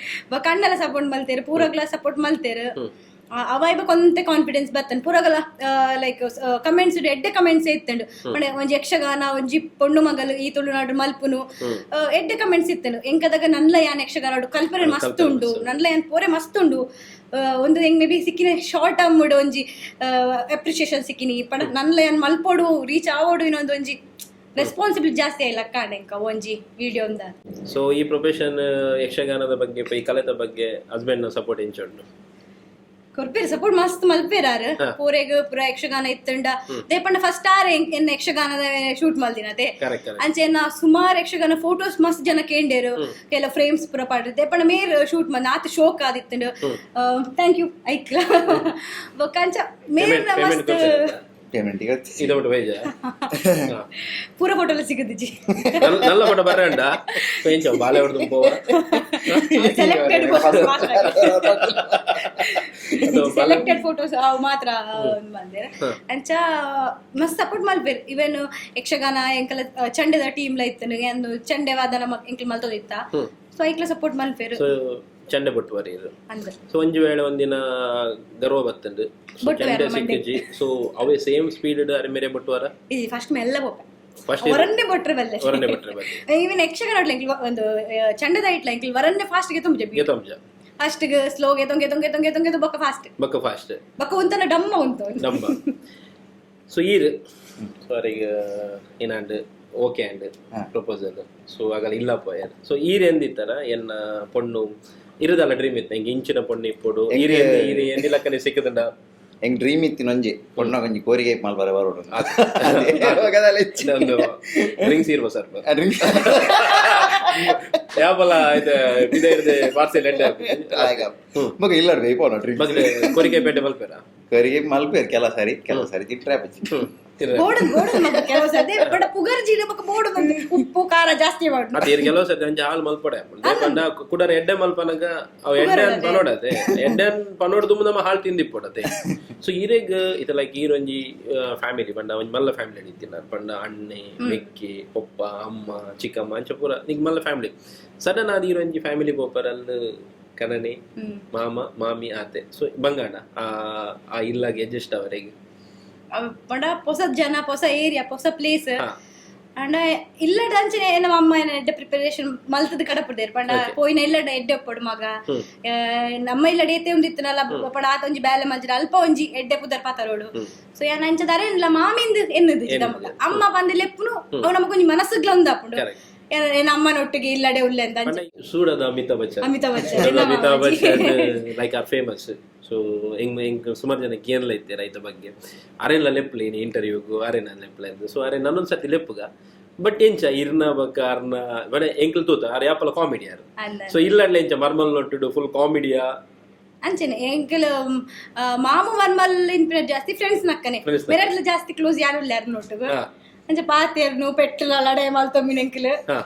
ಬೊಕ್ಕ ಅಣ್ಣಲ ಸಪೋರ್ಟ್ ಮಲ್ತೇರು, ಪೂರಗ್ಲ ಸಪೋರ್ಟ್ ಮಲ್ತೇರು. ಅವ ಬೊಕ ಒಂತೆ ಕಾನ್ಫಿಡೆನ್ಸ್ ಬತ್ತನ್. ಪೂರಗಲ ಲೈಕ್ ಕಮೆಂಟ್ಸ್ ಎಡ್ಡೆ ಕಮೆಂಟ್ಸ್ ಇತ್ತಂಡು. ಪಂಡ ಒಂಜಿ ಯಕ್ಷಗಾನ ಒಂಜಿ ಪೊಣ್ಣು ಮಗಲು ಈ ತುಳುನಾಡು ಮಲ್ಪುನು ಎಡ್ಡೆ ಕಮೆಂಟ್ಸ್ ಇತ್ತನು. ಎಂಕದಾಗ ನನ್ಲ ಯಾನ್ ಯಕ್ಷಗಾನ ಕಲ್ಪನೆ ಮಸ್ತ್ ಉಂಡು, ನನ್ಲ ಯಾನ್ ಪೋರೆ ಮಸ್ತ್ ಉಂಡು. ಒಂದು ಹೆಂಗ್ ಮೇ ಬಿ ಸಿಕ್ಕಿನ ಶಾರ್ಟ್ ಟರ್ಮ್ ಒಂಜಿ ಅಪ್ರಿಸಿಯೇಷನ್ ಸಿಕ್ಕಿನಿ. ಪಂಡ ನನ್ಲ ಯಾನ್ ಮಲ್ಪೋಡು ರೀಚ್ ಆವೋಡು ಇನ್ನೊಂದು ಒಂಜಿ ರೆಸ್ಪಾನ್ಸಿಬಿಲಿಟಿ ಜಾಸ್ತಿ ಆಯ್ಲ ಕಾಣೆಂಕ ಒಂಜಿ ವಿಡಿಯೋ ಅಂದ. ಸೊ ಈ ಪ್ರೊಫೆಷನ್ ಯಕ್ಷಗಾನದ ಬಗ್ಗೆ, ಈ ಕಲೆತ ಬಗ್ಗೆ ಹಸ್ಬೆಂಡ್ ನ ಸಪೋರ್ಟ್ ಎಂಚ ಉಂಡು? ಕೊರ್ಪೇರು ಸಪೋರ್ಟ್ ಮಸ್ತ್ ಮಲ್ಪೇರಾರು. ಪೂರೆಗ್ ಪೂರ ಯಕ್ಷಗಾನ ಇತ್ತುಂಡ ದೇಪಂಡ ಫಸ್ಟ್ ಆರ್ ಎನ್ನ ಯಕ್ಷಗಾನದ ಶೂಟ್ ಮಲ್ದಿನತೆ. ಕರೆಕ್ಟ್ ಕರೆಕ್ಟ್ ಅಂಚೆ ಎನ್ನ ಸುಮಾರು ಯಕ್ಷಗಾನ ಫೋಟೋಸ್ ಮಸ್ತ್ ಜನ ಕೇಂಡೇರು, ಕೆಲ ಫ್ರೇಮ್ಸ್ ಪೂರ ಪಾಡ್ರು. ದೇಪಂಡ ಮೇರ್ ಶೂಟ್ ಮಲ್ದ ಆತ ಶೋಕ್ ಆದಿತ್ತುಂಡು. Thank you ಐಕ್ಲ. ಬೊಕ್ಕ ಅಂಚ ಮೇರ್ನ ಪೇಮೆಂಟ್ ಮಸ್ತ್ ಪೇಮೆಂಟ್ ಇದು ಬಿಟ್ಟು ವೇಜ ಪೂರ ಫೋಟೋ ಎಲ್ಲ ಸಿಗುದಿಜಿ. ನಲ್ಲ ಫೋಟೋ ಬರಂಡ ಪೇಂಚ ಬಾಳೆ ಹೊಡೆದು ಪೋವ. ಸೆಲೆಕ್ಟೆಡ್ selected photos ಅವು ಮಾತ್ರ ಬಂದೇರ್. ಅಂಚ ಮಸ್ತ್ ಸಪೋರ್ಟ್ ಮಲ್ಪೇರ್. ಇವನ್ ಯಕ್ಷಗಾನ ಎಂಕಲ ಚಂಡೆದ ಟೀಮ್ ಲ ಇತ್ತು, ಏನು ಚಂಡೆ ವಾದನ ಎಂಕಲ್ ಮಲ್ತೋದಿತ್ತ. ಸೊ ಐಕ್ಲ ಸಪೋರ್ಟ್ ಮಲ್ಪೇರು. ಸೊ ಚಂಡೆ ಬೊಟ್ಟುವರಿ ಇದು ಅಂದ್. ಸೊ ಒಂಜಿ ವೇಳೆ ಒಂದಿನ ಗರ್ವ ಬತ್ತಂಡು ಸೊ ಬೊಟ್ಟುವಾರ ಚಂಡೆ ಮಂಡೆ. ಸಿಕ್ಕಿಜಿ, ಸೊ ಅವೇ ಸೇಮ್ ಸ್ಪೀಡ್ ಅರೆ ಮೇರೆ ಬೊಟ್ಟುವಾರ? ಈ ಫಸ್ಟ್ ಮೆಲ್ಲ ಬೋಪೆ. ಫಸ್ಟ್ ವರನ್ನೇ ಬೊಟ್ರೆ ಬಲ್ಲೆ. ಹೊರನೆ ಬಟ್ರೆ ಬಲ್ಲೆ. ಇವನ್ ಯಕ್ಷಗಾನ ಎಂಕಲ್ ಒಂದು ಚಂಡದ ಇಟ್ಲ ಎಂಕಲ್ ವರನ್ನೇ ಫಾಸ್ಟ್ ಗೆ ತುಂಬ. ಗೆತಂಜ ಫಸ್ಟ್ ಸ್ಲೋ ಗೆ ತೊಂಗೆ ತೊಂಗೆ ತೊಂಗೆ ತೊಂಗೆ ಬೊಕ್ಕ ಫಾಸ್ಟ್. ಬೊಕ್ಕ ಫಾಸ್ಟ್. ಬೊಕ್ಕ ಉಂತನ ಡಮ್ಮ ಉಂತು. ಡಂಬ. ಸೊ ಈರ್ ಸಾರಿ ಏನಾಂಡ್ okay and proposal so ಆಗಲ್ಲ ಇಲ್ಲ ಪೋಯರ್. ಸೊ ಈರ್ ಎಂದಿತ್ತಾರ ಎನ್ನ ಪೊಣ್ಣು ಇರುದಲ್ಲ ಡ್ರೀಮ್ ಇತ್ತು ಎಂಕ್ ಇಂಚಿನ ಪೊಣ್ಣು ಇಪ್ಪೊಡು ಈರ್ ಎಂದಿ ಈರ್ ಎಂದಿ ಲಕ್ಕನೆ ಸಿಕ್ಕದಂಡ? ಎಂಗ್ ಡ್ರೀಮ್ ಇತ್ತಿನ ಒಂಜಿ ಪೊಣ್ಣ ಒಂಜಿ ಕೋರಿಗೆ ಮಲ್ಪರೆ ಬರೋಡು. ಒಂದು ಡ್ರಿಂಕ್ಸ್ ಇರುವ ಸರ್ ಯಾವಲ್ಲ ಇದು ಇದೇ ಇರದೆ ಪಾರ್ಸೆಲ್ ಎಂಡೆ. ಮಗ ಇಲ್ಲ ಬೇಪೋನ ಡ್ರೀಮ್. ಮಗಲೇ ಕೋರಿಕೆ ಪೇಟೆ ಮಲ್ಪೇರ? ಕೋರಿಗೆ ಮಲ್ಪೇರ್ ಕೆಲ ಸಾರಿ, ಕೆಲವು ಸಾರಿ ತಿಂಟ್ರೆ ಪಚ್ಚಿ. ಬೋರ್ಡ್ ಬೋರ್ಡ್ ಮಗ ಕೆಲವು ಸತಿ ಬಡ ಪುಗರ್ ಜೀಡ ಬೊಕ್ಕ ಬೋರ್ಡ್ ಬಂದು ಉಪ್ಪು ಖಾರ ಜಾಸ್ತಿ ಮಾಡು. ಅದು ಇರ್ ಕೆಲವು ಸತಿ ಒಂಜಿ ಹಾಲು ಮಲ್ಪಡೆ ಪಂಡ ಕುಡರ ಎಡ್ಡೆ ಮಲ್ಪನಗ ಅವ್ ಎಡ್ಡೆ ಅನ್ ಪನೋಡತೆ ಎಡ್ಡೆ ಅನ್ ಪನೋಡ್ ದುಂಬು ನಮ್ಮ ಹಾಲು ತಿಂದಿಪ್ಪೊಡತೆ. ಸೊ ಈರೆಗ್ ಇತ ಲೈಕ್ ಈರ್ ಒಂಜಿ ಫ್ಯಾಮಿಲಿ ಪಂಡ ಒಂಜಿ ಮಲ್ಲ ಫ್ಯಾಮಿಲಿ ಇತ್ತಿನ ಪಂಡ ಅಣ್ಣೆ ಮೆಕ್ಕಿ ಪೊಪ್ಪ ಅಮ್ಮ ಚಿಕ್ಕಮ್ಮ ಅಂಚ ಪೂರ ನಿಗ್ ಮಲ್ಲ ಫ್ಯಾಮಿಲಿ. ಸಡನ್ ಆದ್ ಈರ್ ಒಂಜಿ ಫ್ಯಾಮಿಲಿ ಪೋಪರ್ ಅಲ್ಲಿ ಕನನೆ ಮಾಮ ಮಾಮಿ ಆತೆ. ಸೊ ಬಂಗಾಣ ಆ ಆ ಇಲ್ಲಾಗಿ ಅಡ್ಜಸ್ಟ್ ಅವರಿಗೆ? ಪಂಡ ಹೊಸ ಜನ, ಹೊಸ ಏರಿಯಾ, ಹೊಸ ಪ್ಲೇಸ್. ಹಾ. ಅಂಡ ಇಲ್ಲಡ ಅಂಚನೆ ನಮ್ಮ ಅಮ್ಮ ಏನ ಎಡ್ಡೆ ಪ್ರಿಪರೇಷನ್ ಮಲ್ತದ ಕಡಪುಡೇರ್. ಪಂಡ ಪೋಯಿನ ಇಲ್ಲಡ ಎಡ್ಡೆ ಒಪ್ಪಡು ಮಗ. ನಮ್ಮ ಇಲ್ಲಡ ಏತೆ ಒಂದು ಇತ್ತನಲ್ಲ ಪಂಡ ಆತ ಒಂಜಿ ಬ್ಯಾಲೆ ಮಲ್ಜಿಡ ಅಲ್ಪ ಒಂಜಿ ಎಡ್ಡೆ ಪುದರ್ ಪಾತರೋಡು. ಸೊ ಯಾನ್ ಅಂಚ ದಾರೆ ಮಾಮಿಂದು ಎನ್ನುದು ನಮಗ ಅಮ್ಮ ಬಂದು ಲೆಪ್ಪುನು ಅವ್ ನಮಗೊಂಜಿ ಮನಸ್ಸುಗ್ಲ ಒಂದು ಆಪುಂಡು. Correct. ಏನ್ ಅಮ್ಮನೊಟ್ಟಿಗೆ ಇಲ್ಲಡೆ ಉಲ್ಲೆ ಅಂತ ಅಂಚ. ಪಂಡ ಸೂಡದ Amitabh Bachchan. Amitabh Bachchan. Amitabh Bachchan like are famous. So ಎಂಗ್ ಎಂಕ್ ಸುಮಾರು ಜನ ಕೇರಳ ಇತ್ತೆ ರೈತ ಬಗ್ಗೆ ಅರೆಲ್ಲ ಲೆಪ್ಲೆ ಇನಿ ಇಂಟರ್ವ್ಯೂಗು ಅರೆನ ಲೆಪ್ಲೆ ಅಂದ್. ಸೊ ಅರೆ ನನ್ನೊಂದು ಸತಿ ಲೆಪ್ಪುಗ ಬಟ್ ಎಂಚ ಇರ್ನ ಬಕ್ಕ ಅರ್ನ ಬಡೆ ಎಂಕ್ಲ್ ತೂತ ಅರೆ ಯಾಪಲ ಕಾಮಿಡಿ ಯಾರು. ಅಂದ. ಸೊ ಇಲ್ಲಡ್ಲೆ ಎಂಚ ಮರ್ಮಲ್ ನೊಟ್ಟುಡು ಫುಲ್ ಕಾಮಿಡಿಯಾ? ಅಂಚೆನೆ ಎಂಕಲ್ ಮಾಮು ಮರ್ಮಲ್ ಇನ್ಪಿನ ಜಾಸ್ತಿ ಫ್ರೆಂಡ್ಸ್ ನಕ್ಕನೆ. Friends ನಕ್ಕನೆ. ಮೆರಡ್ಲ ಜಾಸ್ತಿ ಕ್ಲೋಸ್ ಯಾರು ಇಲ್ಲ ಯಾರು ನೋಟುಗು. ಹಾ. ಅಂಚೆ ಪಾತೇರ್ನು ಪೆಟ್ಟಲ ಲಡಾಯಿ ಮಲ್ತೊಮ್ಮಿನ ಎಂಕಲ್. ಹಾ.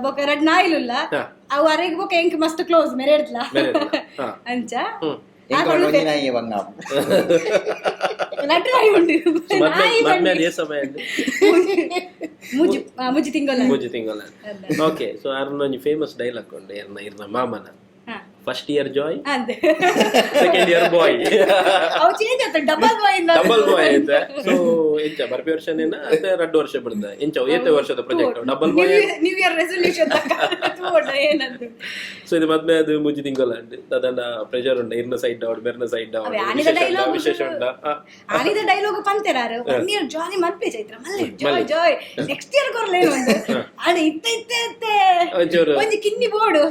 ಬೊಕ ರಡ್ ನಾಯಿಲುಲ್ಲ. ಹಾ. ಅವು ಅರೆಗ್ ಬೊಕ ಎಂಕ್ ಮಸ್ತ್ ಕ್ಲೋಸ್ ಮೆರೆಡ್ಲ. ಮೆರೆಡ್ಲ, ಹಾ. ಅಂಚ ಎಂಕ್ ಒಂಜಿ ನಾಯಿ ಬಂಗ. ನಟ್ಟು ನಾಯಿ ಉಂಡು. ನಾಯಿ. ಮದ್ಮೆ ಏ ಸಮಯ ಅಂದ್? ಮುಜಿ ಮುಜಿ ತಿಂಗೊಲ. ಮೂಜಿ ತಿಂಗಳ. ಓಕೆ. ಸೊ ಅರ್ನ ಒಂಜಿ ಫೇಮಸ್ ಡೈಲಾಗ್ ಉಂಡು ಎರ್ನ ಇರ್ನ ಮಾಮನ. ಹಾ. ಫಸ್ಟ್ ಇಯರ್ ಜಾಯ್, ಅಂದೆ. Second year boy. ಅವು ಚೇಂಜ್ ಆಯ್ತು, ಡಬಲ್ ಬಾಯ್. ಡಬಲ್ ಬಾಯ್ ಐತೆ. ಸೊ ಎಂಚ ಬರ್ಪಿ ವರ್ಷನೇನ ಅತ್ತೆ ರಡ್ಡು ವರ್ಷ ಬಿಡ್ದ ಎಂಚ ಏತೆ ವರ್ಷದ project double boy? New year resolution ಏನಂದು. ಸೊ ಇದು ಮದ್ಮೆ ಅದು ಮುಜ್ಜಿ ತಿಂಗಳ ಅಂಡ್ ಅದನ್ನ ಪ್ರೆಷರ್ ಉಂಡ ಇರ್ನ ಸೈಡ್ ಡೌನ್ ಬೆರ್ನ ಸೈಡ್ ಡೌನ್? ಅವೇ ಆನಿದ ಡೈಲಾಗ್. ವಿಶೇಷ ಉಂಡ? ಆನಿದ ಡೈಲಾಗ್ ಪಂತೆರಾರು ಒನ್ ಇಯರ್ ಜಾಲಿ ಮನ್ಪೆ ಚೈತ್ರ ಮಲ್ಲೆ ಜಾಯ್ ಜಾಯ್ ನೆಕ್ಸ್ಟ್ ಇಯರ್ ಕೊರ್ಲೇನು ಒಂದು ಆಡ ಇತ್ತೆ ಇತ್ತೆ ಇತ್ತೆ. ಒಂಚೂರು. ಒಂಜಿ ಕಿನ್ನಿ ಬೋಡು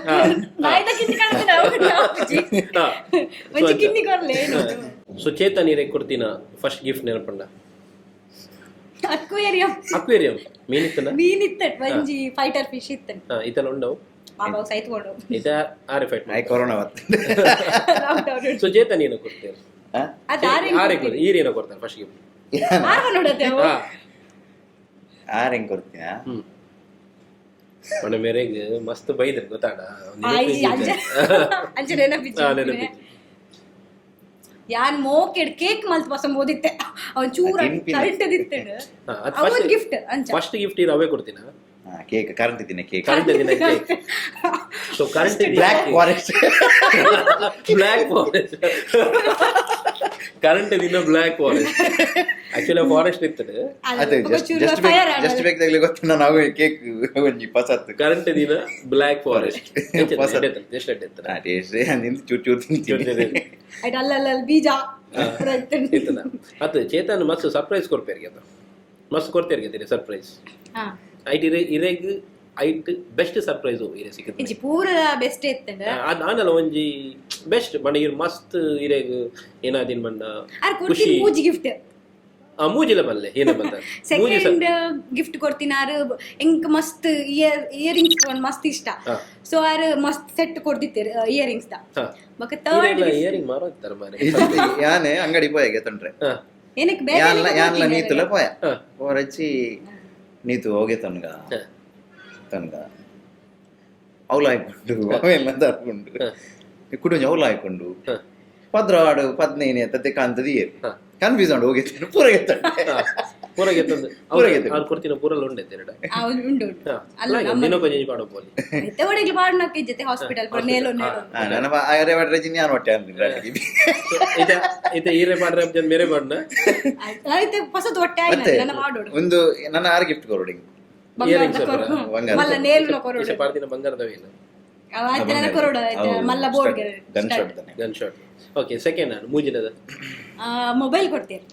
ನಾಯ್ದ ಕಿನ್ನಿ ಕಾಣ್ತದೆ ಅವು. ಒಂಜಿ ಕಿನ್ನಿ ಕೊರ್ಲೇನು. ಸೊ ಚೇತನ್ ಇರೆ ಕೊಡ್ತೀನ ಫಸ್ಟ್ ಗಿಫ್ಟ್ ನೆನಪಂಡ? ಅಕ್ವೇರಿಯಂ. ಅಕ್ವೇರಿಯಂ ಮೀನಿತ್ತನ? ಮೀನಿತ್ತ, ಒಂಜಿ ಫೈಟರ್ ಫಿಶ್ ಇತ್ತನ್. ಇತನ ಉಂಡವು? ಬಾಬಾ ಸೈತ್ಕೊಂಡು. ಇತ ಆರೆ ಫೈಟ್. ಆಯ್ ಕೊರೋನಾ ಬತ್ತು. ಲಾಕ್ಡೌನ್. ಸೊ ಚೇತನ್ ಏನು ಕೊಡ್ತೀರಿ? ಅದು ಆರೆ. ಆರೆ ಕೊಡ್ತಾರೆ, ಈರೇನೋ ಕೊಡ್ತಾರೆ ಫಸ್ಟ್ ಗಿಫ್ಟ್? ಆರ್ವ ನೋಡತ್ತೆ ಅವು. ಆರ್ ಹೆಂಗ್ ಕೊಡ್ತೀನ? ಮನೆ ಮೇರೆಗೆ ಮಸ್ತ್ ಬೈದ್ರು ಗೊತ್ತಾಡ. ಅಂಚ ಅಂಚ ನೆನಪಿಜ್ಜಿ. ನೆನಪಿಜ್ಜಿ. ಯಾನ್ ಮೋಕೆಡ್ ಕೇಕ್ ಮಲ್ತ್ ಪಸಂ ಓದಿತ್ತೆ ಅವನ್ ಚೂರ ತಿನ್ಪಿನ. ಕರೆಂಟ್ ದಿತ್ತಡು ಅವನ್ ಗಿಫ್ಟ್ ಅಂಚ. ಫಸ್ಟ್ ಗಿಫ್ಟ್ ಇರೋ ಅವೇ ಕೊಡ್ತೀನ? ಕೇಕ್, ಕರೆಂಟ್ ಇದ್ದೀನಿ ಕೇಕ್. ಕರೆಂಟ್ ದಿನ cake. So current black forest. Black forest, current ದಿನ ಬ್ಲ್ಯಾಕ್ ಫಾರೆಸ್ಟ್. ಆಕ್ಚುಲಿ ಫಾರೆಸ್ಟ್ ಇರ್ತದೆ. ಅದೇ ಜಸ್ಟ್ ಜಸ್ಟ್ ಜಸ್ಟ್ ಬೇಕಾದಾಗಲೇ ಗೊತ್ತು ನಾವು ಕೇಕ್ ಒಂಜಿ ಪಸತ್ತು. ಕರೆಂಟ್ ದಿನ ಬ್ಲ್ಯಾಕ್ ಫಾರೆಸ್ಟ್. ಪಸತ್. ಎಷ್ಟು ಅಡ್ಡೆ ಇರ್ತದೆ? ಟೇಸ್ಟ್ ಅಂದಿಂದ ಚೂರು ಚೂರು ತಿಂತೀನಿ. ಆಯ್ತು, ಅಲ್ಲಲ್ಲ ಬೀಜ ಪೂರ ಇತ್ತುಂಡು. ಇರ್ತದ ಅದು. ಚೇತನ್ ಮಸ್ತ್ ಸರ್ಪ್ರೈಸ್ ಕೊಡ್ಪೇರಿಗೆ, ಅದು ಮಸ್ತ್ ಕೊಡ್ತೇರಿಗೆ ಸರ್ಪ್ರೈಸ್. ಐಟ್ ಇರೆ ಇರೆಗ್ ಐಟ್ ಬೆಸ್ಟ್ ಸರ್ಪ್ರೈಸ್ ಇರೆ ಸಿಕ್ಕುತ್ತೆ. ಇಜ್ಜಿ, ಪೂರ ಬೆಸ್ಟ್ ಇತ್ತಂಡ. ಅದು ಆನಲ್ಲ ಒಂಜಿ ಬೆಸ್ಟ್ ಬಣ್ಣ ಇರ್ ಮಸ್ತ್ ಇರೆಗ್ ಏನಾದಿನ್ ಬಣ್ಣ. ಆರ್ ಖುಷಿ. ಕೊಡ್ತೀನಿ ಮೂಜಿ ಗಿಫ್ಟ್. ಆ ಮೂಜಿಲ ಬಲ್ಲೆ ಏನ ಬಂದ ಮೂಜಿ. ಸೆಕೆಂಡ್ ಗಿಫ್ಟ್ ಕೊಡ್ತೀನಿ ಆರು ಎಂಕ್ ಮಸ್ತ್ ಇಯರಿಂಗ್ಸ್ ಮಸ್ತ್ ಇಷ್ಟ. ಸೊ ಆರ್ ಮಸ್ತ್ ಸೆಟ್ ಕೊಡ್ದಿತ್ತೇರು ಇಯರಿಂಗ್ಸ್ the. ಬೊಕ ಥರ್ಡ್ ಇಯರಿಂಗ್ ಮಾರೋ ಇರ್ತಾರೆ ಮಾರೆ. ಯಾನೆ ಅಂಗಡಿ ಪೋಯಗೆ ತೊಂದ್ರೆ. ಏನಕ್ಕೆ ಬೇರೆ? ಯಾನ್ಲ ಯಾನ್ಲ ನೀತುಲ ಪೋಯ. ಪೋರಚ್ಚಿ ನೀತು ಹೋಗೆ ತನ್ಗ. ತನ್ಗ ಅವಳು ಆಯ್ಕೊಂಡು ಅವೆಲ್ಲ ತರ್ಕೊಂಡು ಕುಡುಂಜ ಅವಳು ಆಯ್ಕೊಂಡು ಪದ್ರಾಡು ಪದ್ನೈನೆ ತತ್ತೆ ಕಾಂತದಿ. ಕನ್ಫ್ಯೂಸ್ ಉಂಡು ಹೋಗಿ ಪೂರ ಗೆತ್ತಂಡೆ. ಪೂರ ಗೆತ್ತಂದು. ಪೂರ ಗೆತ್ತಂಡು. ಅವ್ರು ಕೊಡ್ತೀನಿ ಪೂರಲ್ಲ ಉಂಡೆ ಎರಡು. ಹೌದು, ಉಂಟು ಉಂಟು ಅಲ್ಲ ನಮ್ಮ ದಿನ ಕೊಂಚ ಪಾಡೋ ಪೋಲಿ. ಇತ್ತೆ ಒಡೆಗ್ಲು ಪಾಡ್ನಕ್ಕೆ ಜೊತೆ ಹಾಸ್ಪಿಟಲ್ ಪೂರ ನೇಲು ನೇಲು. ನನ್ನ ಅರೆ ವಡ್ರೆ ನಾನು ಹೊಟ್ಟೆ ಅಂದಿಲ್ಲ. ಇತ ಇತ ಈರೆ ಪಾಡ್ರೆ ಜನ ಮೇರೆ ಪಾಡ್ನ. ಆಯ್ತು, ಹೊಸದು ಹೊಟ್ಟೆ ಆಯ್ತು. ಮತ್ತೆ ನನ್ನ ಮಾಡೋಡು. ಒಂದು ನನ್ನ ಆರು ಗಿಫ್ಟ್ ಕೊರೊಡಿ. Earrings. ಬಂಗಾರದ ಕೊರು. ಬಂಗಾರದ. ಮಲ್ಲ ನೇಲು ಕೊರೋಡು. ಇಸ ಪಾಡ್ದಿನ ಬಂಗಾರದವೇನು? ಆಯ್ತು, ನನ್ನ ಕೊರೋಡು ಆಯ್ತು ಮಲ್ಲ ಬೋರ್ಡ್. ಗನ್ ಶಾಟ್ ತಾನೆ. Gun shot, okay. ಸೆಕೆಂಡ್ ನಾನು ಮೂಜಿನದ? ಮೊಬೈಲ್ ಕೊಡ್ತೇನೆ.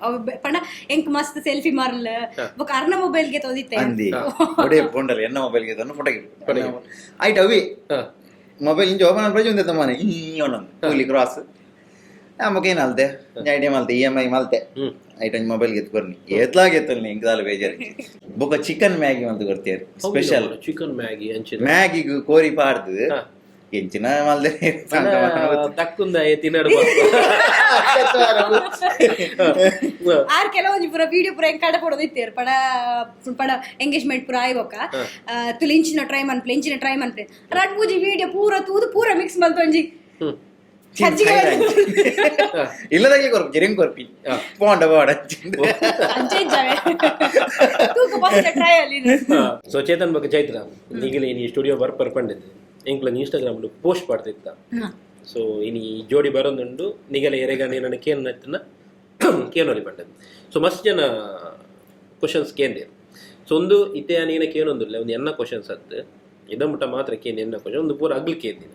ಅವು ಪಂಡ ಎಂಕ್ ಮಸ್ತ್ ಸೆಲ್ಫಿ ಮಾರಲ್ ಬೊಕ ಅರ್ನ ಮೊಬೈಲ್ಗೆ ತೋದಿತ್ತೆ. ಅಂದಿ ಒಡೆ ಫೋನ್ಡಲ್ ಎನ್ನ ಮೊಬೈಲ್ಗೆ ತನ್ನ ಫೋಟೋ ಆಯ್ತು ಅವಿ. ಮೊಬೈಲ್ ಇಂಚ ಓಪನ್ ಅನ್ಪಜಿ ಒಂದೇ ತಮ್ಮನೆ ಈ ಒಂದೊಂದು ಕೂಲಿ ಕ್ರಾಸ್ ನಮಕ್ ಏನಾಲ್ತೆ ಐಡಿಯಾ ಮಲ್ತೆ ಇಎಂಐ ಮಲ್ತೆ. ಐಟಮ್ ಮೊಬೈಲ್ ಗೆತ್ತು ಕೊರ್ನಿ ಏತ್ಲಾಗ ಎತ್ತಲ್ ಇಂಕ್ ದಾಲ ಬೇಜಾರು. ಬೊಕ ಚಿಕನ್ ಮ್ಯಾಗಿ ಅಂತ ಕೊಡ್ತೀರಿ ಸ್ಪೆಷಲ್. ಚಿಕನ್ ಮ್ಯಾಗಿ ಅಂಚಿನ? ಮ್ಯಾಗಿಗ್ ಕೋರಿ ಪಾಡ್ದು ಎಂಚಿನ ಮಲ್ದೆ. ತಕ್ಕುಂದ ತಿನ್ನಡು. ಆರ್ ಕೆಲವೊಂಜಿ ಪೂರ ವಿಡಿಯೋ ಪೂರ ಎಂಕ್ ಕಡ ಪಡೋದಿತ್ತೇರು ಪಡ ಪಡ ಎಂಗೇಜ್ಮೆಂಟ್ ಪೂರ ಆಯ್ಬೊಕ ತುಲಿ ಇಂಚಿನ ಟ್ರೈ ಮನ್ಪ್ಲೆ ಇಂಚಿನ ಟ್ರೈ ಮನ್ಪ್ಲೆ ರಡ್ ಪೂಜಿ ವಿಡಿಯೋ ಪೂರ ತೂದು ಪೂರ ಮಿಕ್ಸ್ ಮಲ್ತೊಂಜಿ ಕಜ್ಜಿಗೆ. ಇಲ್ಲದಾಗೆ ಕೊರ್ಪಿ ಜಿರಿಂಗ್ ಕೊರ್ಪಿ ಪೋಂಡ ಪೋಡ. ಅಂಚೆ ಇಜ್ಜಾವೆ ತೂಕ ಫಸ್ಟ್ ಟ್ರೈ ಅಲ್ಲಿ. ಸೊ ಚೇತನ್ ಬಗ್ಗೆ ಚೈತ್ರ ಈಗಲೇ ಈ ಸ್ಟುಡಿಯೋ ಬರ್ಪರ್ ಪಂಡಿದ್ದು ಎಂಕ್ಲ ಇನ್ಸ್ಟಾಗ್ರಾಮ್ ಪೋಸ್ಟ್ ಮಾಡ್ತಿತ್ತ. ಸೊ ಇನಿ ಈ ಜೋಡಿ ಬರೋದುಂಡು ನಿಗಲ ಎರೆಗ ನನ್ನ ಕೇನ್ ನಟ್ಟನ ಕೇನೋರಿ ಪಂಡದ್ದು. ಸೊ ಮಸ್ತ್ ಜನ ಕ್ವಶನ್ಸ್ ಕೇಂದೇರು. ಸೊ ಒಂದು ಇತ್ತೆ ನೀನ ಕೇನೊಂದಿಲ್ಲ, ಒಂದು ಎನ್ನ ಕ್ವಶನ್ಸ್ ಅತ್ತು ಇದ ಮುಟ್ಟ ಮಾತ್ರ ಕೇನ್ ಎನ್ನ ಕ್ವಶನ್ ಒಂದು ಪೂರ ಅಗ್ಲ್ ಕೇಂದಿನ.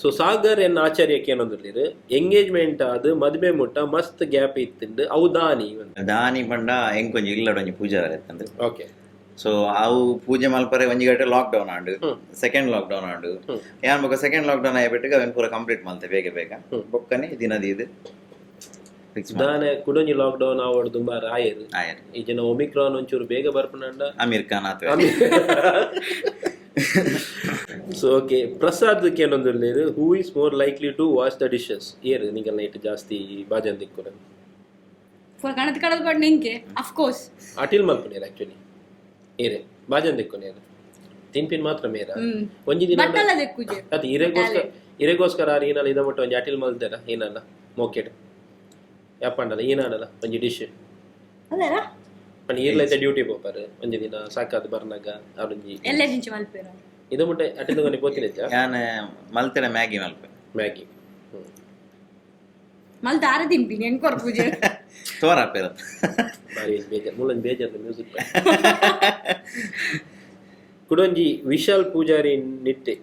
ಸೊ ಸಾಗರ್ ಎನ್ನ ಆಚಾರ್ಯ ಕೇನೊಂದಿರ್ಲಿರು, ಎಂಗೇಜ್ಮೆಂಟ್ ಆದ್ ಮದ್ಮೆ ಮುಟ್ಟ ಮಸ್ತ್ ಗ್ಯಾಪ್ ಇತ್ತಿಂಡು ಅವು ದಾನಿ? ದಾನಿ ಪಂಡ ಎಂಕೊಂಜಿ ಇಲ್ಲಡೊಂಜಿ ಪೂಜೆ ಅಂದ್ರೆ. ಸೊ ಅವು ಪೂಜೆ ಮಲ್ಪರೆ ಒಂಜಿ ಗಂಟೆ ಲಾಕ್ ಡೌನ್ ಆಂಡು, ಸೆಕೆಂಡ್ ಲಾಕ್ ಡೌನ್ ಆಂಡು. ಯಾನ್ ಬೊಕ ಸೆಕೆಂಡ್ ಲಾಕ್ ಡೌನ್ ಆಯ್ಬಿಟ್ಟು ಅವೆನ್ ಪೂರ ಕಂಪ್ಲೀಟ್ ಮಲ್ತೆ ಬೇಗ ಬೇಗ ಬೊಕ್ಕನೆ ದಿನದ ಇದು ಫಿಕ್ಸ್. ದಾನೆ ಕುಡೊಂಜಿ ಲಾಕ್ ಡೌನ್ ಆವಡ್ ತುಂಬಾ ರಾಯರ್. ಆಯರ್. ಈ ಜನ ಒಮಿಕ್ರಾನ್ ಒಂಚೂರು ಬೇಗ ಬರ್ಪುನಂಡ. ಅಮೀರ್ ಖಾನ್ ಆತ. ಸೊ ಓಕೆ, ಪ್ರಸಾದ್ ಕೇನೊಂದುಲ್ಲೇರು, who is more likely to wash the dishes? ಏರ್ ನಿಂಗೆಲ್ಲ ನೈಟ್ ಜಾಸ್ತಿ ಬಾಜನ್ ದಿಕ್ಕುನ? ಪೂರ ಕಣತ್ ಕಡದ್ ಪಡ್ ನಿಂಕೆ ಅಫ್ಕೋರ್ಸ್. ಅಟಿಲ್ ಮಲ್ಪುನೇರು ಆಕ್ಚುಲಿ ಏರೆ ಬಾಜನ್ ದಿಕ್ಕುನೇರು ತಿನ್ಪಿನ್ ಮಾತ್ರ ಮೇರ ಒಂಜಿ ದಿನ. ಬಟ್ಟಲ ದೆಕ್ಕುಜೆ. ಅದು ಇರೆಗೋಸ್ಕರ ಇರೆಗೋಸ್ಕರ ಆರ್ ಏನಲ್ಲ ಇದ ಮಟ್ಟ ಒಂಜಿ ಅಟಿಲ್ ಮಲ್ತೆರ ಏನಲ್ಲ ಮೋಕೆಟ್ ಯಾಪಂಡಲ್ಲ ಏನಾಡಲ್ಲ ಒಂಜಿ ಡಿಶ್. ಅದೇರಾ. ಪಂಡ ಈರ್ಲೈತೆ ಡ್ಯೂಟಿ ಪೋಪರ್ ಒಂಜಿ ದಿನ ಸಾಕಾದ್ ಬರ್ನಾಗ ಆರೊಂಜಿ. ಎಲ್ಲ ಜಿಂಚಿ ಮಲ್ಪೇರ. ಇದ ಮುಟ್ಟ ಅಟಿಲ್ ಕೊನೆ ಪೋತಿನ. ಯಾನ್ ಮಲ್ತೆಡ ಮ್ಯಾಗಿ ಮಲ್ಪೆ. ಮ್ಯಾಗಿ. ಮಲ್ದ ಆರ ತಿನ್ಪಿನಿ ಹೆಂಗ್ ಕೊರ್ ಪೂಜೆ ತೋರ ಪೇರ. ಬಾರಿ ಬೇಜಾರ್, ಮೂಲೊಂಜಿ ಬೇಜಾರ್ದ ಮ್ಯೂಸಿಕ್. ಕುಡೊಂಜಿ Vishal Poojary Nitte,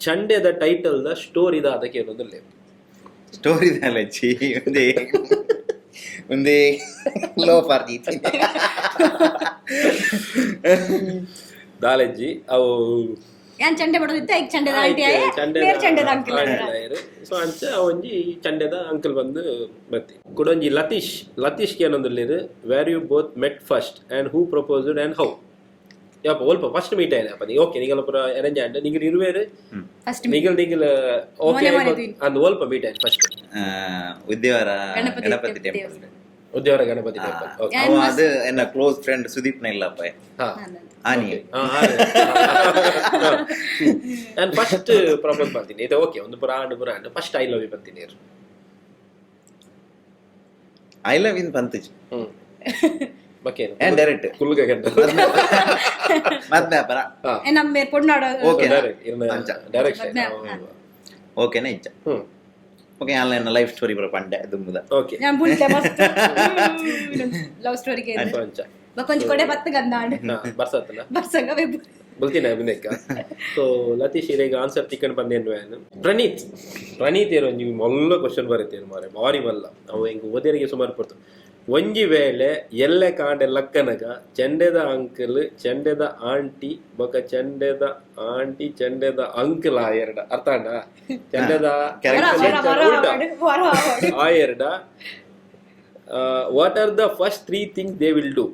ಚಂಡೆದ title the story the ಅದಕ್ಕೆ ಏನೊಂದಿಲ್ಲ. ಸ್ಟೋರಿ ದಾಲಜ್ಜಿ, ಒಂದೇ ಒಂದೇ ಲೋ ಪಾರ್ಟಿ. ದಾಲೆಜ್ಜಿ ಅವು. ಯಾನ್ ಚಂಡೆ ಬಡೋದಿತ್ತ ಈಗ ಚಂಡೆದ ಆಂಟಿ ಆಯೆ, ಮೇರ್ ಚಂಡೆದ ಅಂಕಲ್. ಸೊ ಅಂಚ ಒಂಜಿ ಚಂಡೆದ ಅಂಕಲ್ ಬಂದು ಬತ್ತಿ. ಕುಡೊಂಜಿ Lateesh, Lateesh ಏನೊಂದುಲ್ಲೇರು, where you both met first and who proposed and how? ಯಪ್ಪ, ಒಲ್ಪ ಫಸ್ಟ್ ಮೀಟ್ ಆಯ್ನ ಅಪ್ಪ? ಓಕೆ, ನಿಗಲ ಪೂರ ಅರೇಂಜ್ ಆಂಡ್ ನಿಗಲ್ ಇರುವೇರು. ಫಸ್ಟ್ ನಿಗಲ್ ನಿಗಲ್ ಓಕೆ. ಮೊನೆ ಮೊನೆ ತೂಯಿನ್. ಅಂದ್ ಒಲ್ಪ ಮೀಟ್ ಆಯ್ತು first? Udyavara. Ganapati. Ganapati temple. Udyavara Ganapati temple, okay. ಅವ ಅದು ಎನ್ನ ಕ್ಲೋಸ್ ಫ್ರೆಂಡ್ ಸುದೀಪ್ ನ ಇಲ್ಲಪ್ಪ. ಆನಿ. ನಾನು ಫಸ್ಟ್ ಪ್ರಪೋಸ್ ಮಾಡ್ತೀನಿ ಇದು ಓಕೆ, ಒಂದು ಪುರ ಆಂಡ್ ಪುರ and first I love you ಬರ್ತೀನಿ. I love in ಪಂತಜ್. Hmm okay. And direct. ಕುಲ್ಗ ಗಂಟ. ಮದ್ಮೆ ಅಪರ. ನಮ್ಮ ಮೇರ್ ಪೊಣ್ಣಾಡ. ಓಕೆ. Direct direction. ಓಕೆನಾ ಇಚ್ಚ? ಹ್ಮ್. Okay, online life story ಬರ ಪಂಡೆ ದುಂಬುದ. ಓಕೆ. ഞാൻ ಬುಲ್ತೆ ಮಸ್ತ್ ಲವ್ ಸ್ಟೋರಿಗೆ. ಅಂಚ. ಕೊಂಚ ಕೊಡೆ ಬತ್ತು ಗಂದಾಂಡ್. ಬರ್ಸತ್ತಲ್ಲ. ಬರ್ಸಂಗ ವೆಬ್. ಬಲ್ತಿನ ಅಭಿನಯಕ್ಕ. ಸೊ ಲತೀಶ್, ಈಗ ಆನ್ಸರ್ ತಿಕ್ಕಂಡು ಬಂದೇನು. ಪ್ರಣೀತ್, ಪ್ರಣೀತ್ ಏನೋ ಒಂಜಿ ಮಲ್ಲ ಕ್ವಶನ್ ಬರುತ್ತೆ ಮಾರೆ, ಭಾರಿ ಮಲ್ಲ ಅವು. ಹಿಂಗೆ ಓದೇರಿಗೆ ಸುಮಾರು ಪಡ್ತು. ಒಂಜಿ ವೇಳೆ ಎಲ್ಲೆ ಕಾಂಡೆ ಲಕ್ಕನಗ ಚೆಂಡೆದ ಅಂಕಲ್, ಚೆಂಡೆದ ಆಂಟಿ, ಬೊಕ ಚೆಂಡೆದ ಆಂಟಿ, ಚೆಂಡೆದ ಅಂಕಲ್ ಆ ಎರಡ, ಅರ್ಥ ಅಣ್ಣ? ಚೆಂಡೆದ Correct. ಉಲ್ಟಾ. ಆ ಎರಡ, what are the first three thing they will do?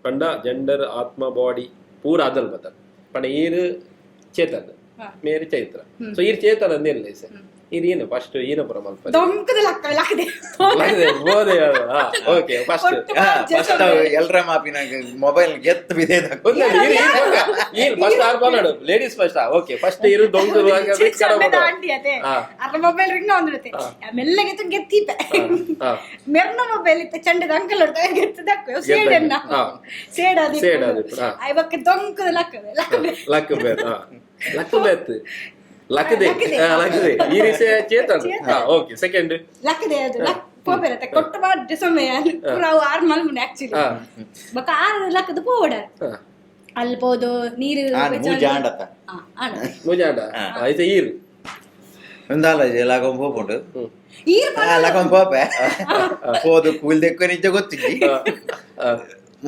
ಪಂಡ ಜೆಂಡರ್, ಆತ್ಮ, ಬಾಡಿ ಪೂರ ಅದಲ್ ಬತ್ತಲ್. ಪಂಡ ಈರು ಚೇತನ್, ಮೇರು ಚೈತ್ರ. ಸೊ ಈರ್ ಚೇತನ್ ಅಂದೇನಿಲ್ಲ ಸರ್. ಈರ್ ಏನು ಫಸ್ಟ್ ಏನು ಪುರ ಮಲ್ಪ? ದೊಂಕದ ಲಕ್ಕ ಲಕ್ಕದೆ. Okay, first. First ಎಲ್ರ ಮಾಪಿನ ಮೊಬೈಲ್ ಗೆತ್ತು ಬಿದೆ. ಈರ್ ಫಸ್ಟ್ ಆರ್ ಬಾಲಾಡು, ladies first. Okay, first ಇರು ದೊಂಕು. ಆಂಟಿ ಅದೇ ಅರ್ಧ ಮೊಬೈಲ್ ರಿಂಗ್ ಒಂದಿರುತ್ತೆ, ಮೆಲ್ಲಗೆ ಗೆತ್ತೀಪೆ. ಮೆರ್ನ ಮೊಬೈಲ್ ಇತ್ತ ಚಂಡದ ಅಂಕಲ್ ಹೊಡ್ತ ಗೆತ್ತದಕ್ಕ ಸೇಡನ್ನ ಸೇಡ್. ಸೇಡ್ ಅದು, ಹಾ. ಐವಕ್ಕೆ ದೊಂಕದ ಲಕ್ಕದೆ ಲಕ್ಕದೆ. ಲಕ್ ಬೇತ್, ಲಕ್ ಬೇತ್, ಲಕ್ಕದೆ, ಲಕ್ಕದೆ. ಈ ರೀತಿ ಚೇತನ್. Okay, second. ಲಕ್ಕದೆ, ಅದು ಲಕ್ ಪೋಪೆರತ್ತೆ ಕೊಟ್ಟ ಬಾಡ್ಡೆ ಸೊಮೆ ಪೂರ ಅವು ಆರ್ ಮಲ್ಮುನೆ ಆಕ್ಚುಲಿ. ಬೊಕ ಆರ್ ಲಕ್ಕದ ಪೋವಡ ಅಲ್ಲಿ ಪೋದು ನೀರು. ಮೂಜಿ ಆಂಡತ್ತ. ಆಣ. ಮುಜಾಂಡ ಐತೆ ಈರು. ಒಂದಾಲ ಲಾಗೊಂಬ ಪೋಪುಂಡು. ಈರ್. ಲಗೊಂಬ ಪೋಪೆ ಪೋದು ಕೂಲ್ ದೆಕ್ಕ ನಿಜ ಗೊತ್ತಿಜ್ಜಿ.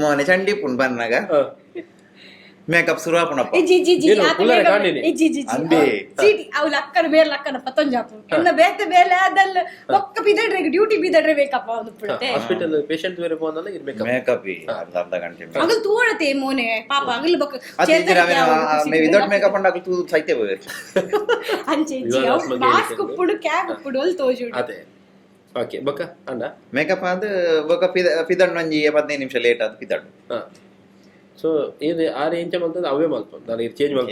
ಮೋನೆ ಚಂಡಿ ಪುಣ್ ಬನ್ನಾಗ ಮೇಕಪ್ ಶುರು ಆಪುಣಪ್ಪ. G G G. ಏನು, ಪುಲ್ಲರೆ ಕಾಣಿನಿ? G G G. ಅಂಬೆ. ಚೀಟಿ ಅವು ಲಕ್ಕನ ಬೇರೆ ಲಕ್ಕನ ಪತ್ತೊಂಜಾಪು ಎನ್ನ ಬೇತೆ ಬೇಲೆ ಅದಲ್ಲ ಒಕ್ಕ ಬಿದಡ್ರೆ ಡ್ಯೂಟಿ ಬಿದಡ್ರೆ ಬೇಕಪ್ಪ ಒಂದು ಪುಡತೆ. ಹಾಸ್ಪಿಟಲ್ ಪೇಷಂಟ್ ಬೇರೆ ಪೋಂದಲ್ಲ ಇರ್ಬೇಕು. ಮೇಕಪ್ ಅರ್ಧ ಅರ್ಧ ಗಂಟೆ. ಅಗಲ್ ತೋಳತೆ ಮೋನೆ ಪಾಪ ಅಗಲ್ ಬೊಕ್ಕ. ವಿದೌಟ್ ಮೇಕಪ್ ಅಂಡ್ ತೂ ಸೈತೆ ಬೋಬೇಕು. ಅಂಚೆ ಇಜ್ಜಿ ಅವು ಮಾಸ್ಕ್ ಉಪ್ಪುಡು ಕ್ಯಾಪ್ ಉಪ್ಪುಡು ಅಲ್ಲಿ ತೋಜುಡು. ಅದೇ, ಓಕೆ, ಬೊಕ್ಕ ಅಂಡ. ಮೇಕಪ್ ಆದ್ ಬೊಕ ಪಿದಣ್ಣು ಒಂಜಿ 15 ನಿಮಿಷ ಲೇಟ್ ಆದ್ ಪಿದಣ್ಣು. ಸೊ ಇದು ಆರು ಎಂಚ ಮಲ್ತದ ಅವೇ ಮಲ್ಪ ನಾನು ಇದು ಚೇಂಜ್ ಮಲ್ಪ.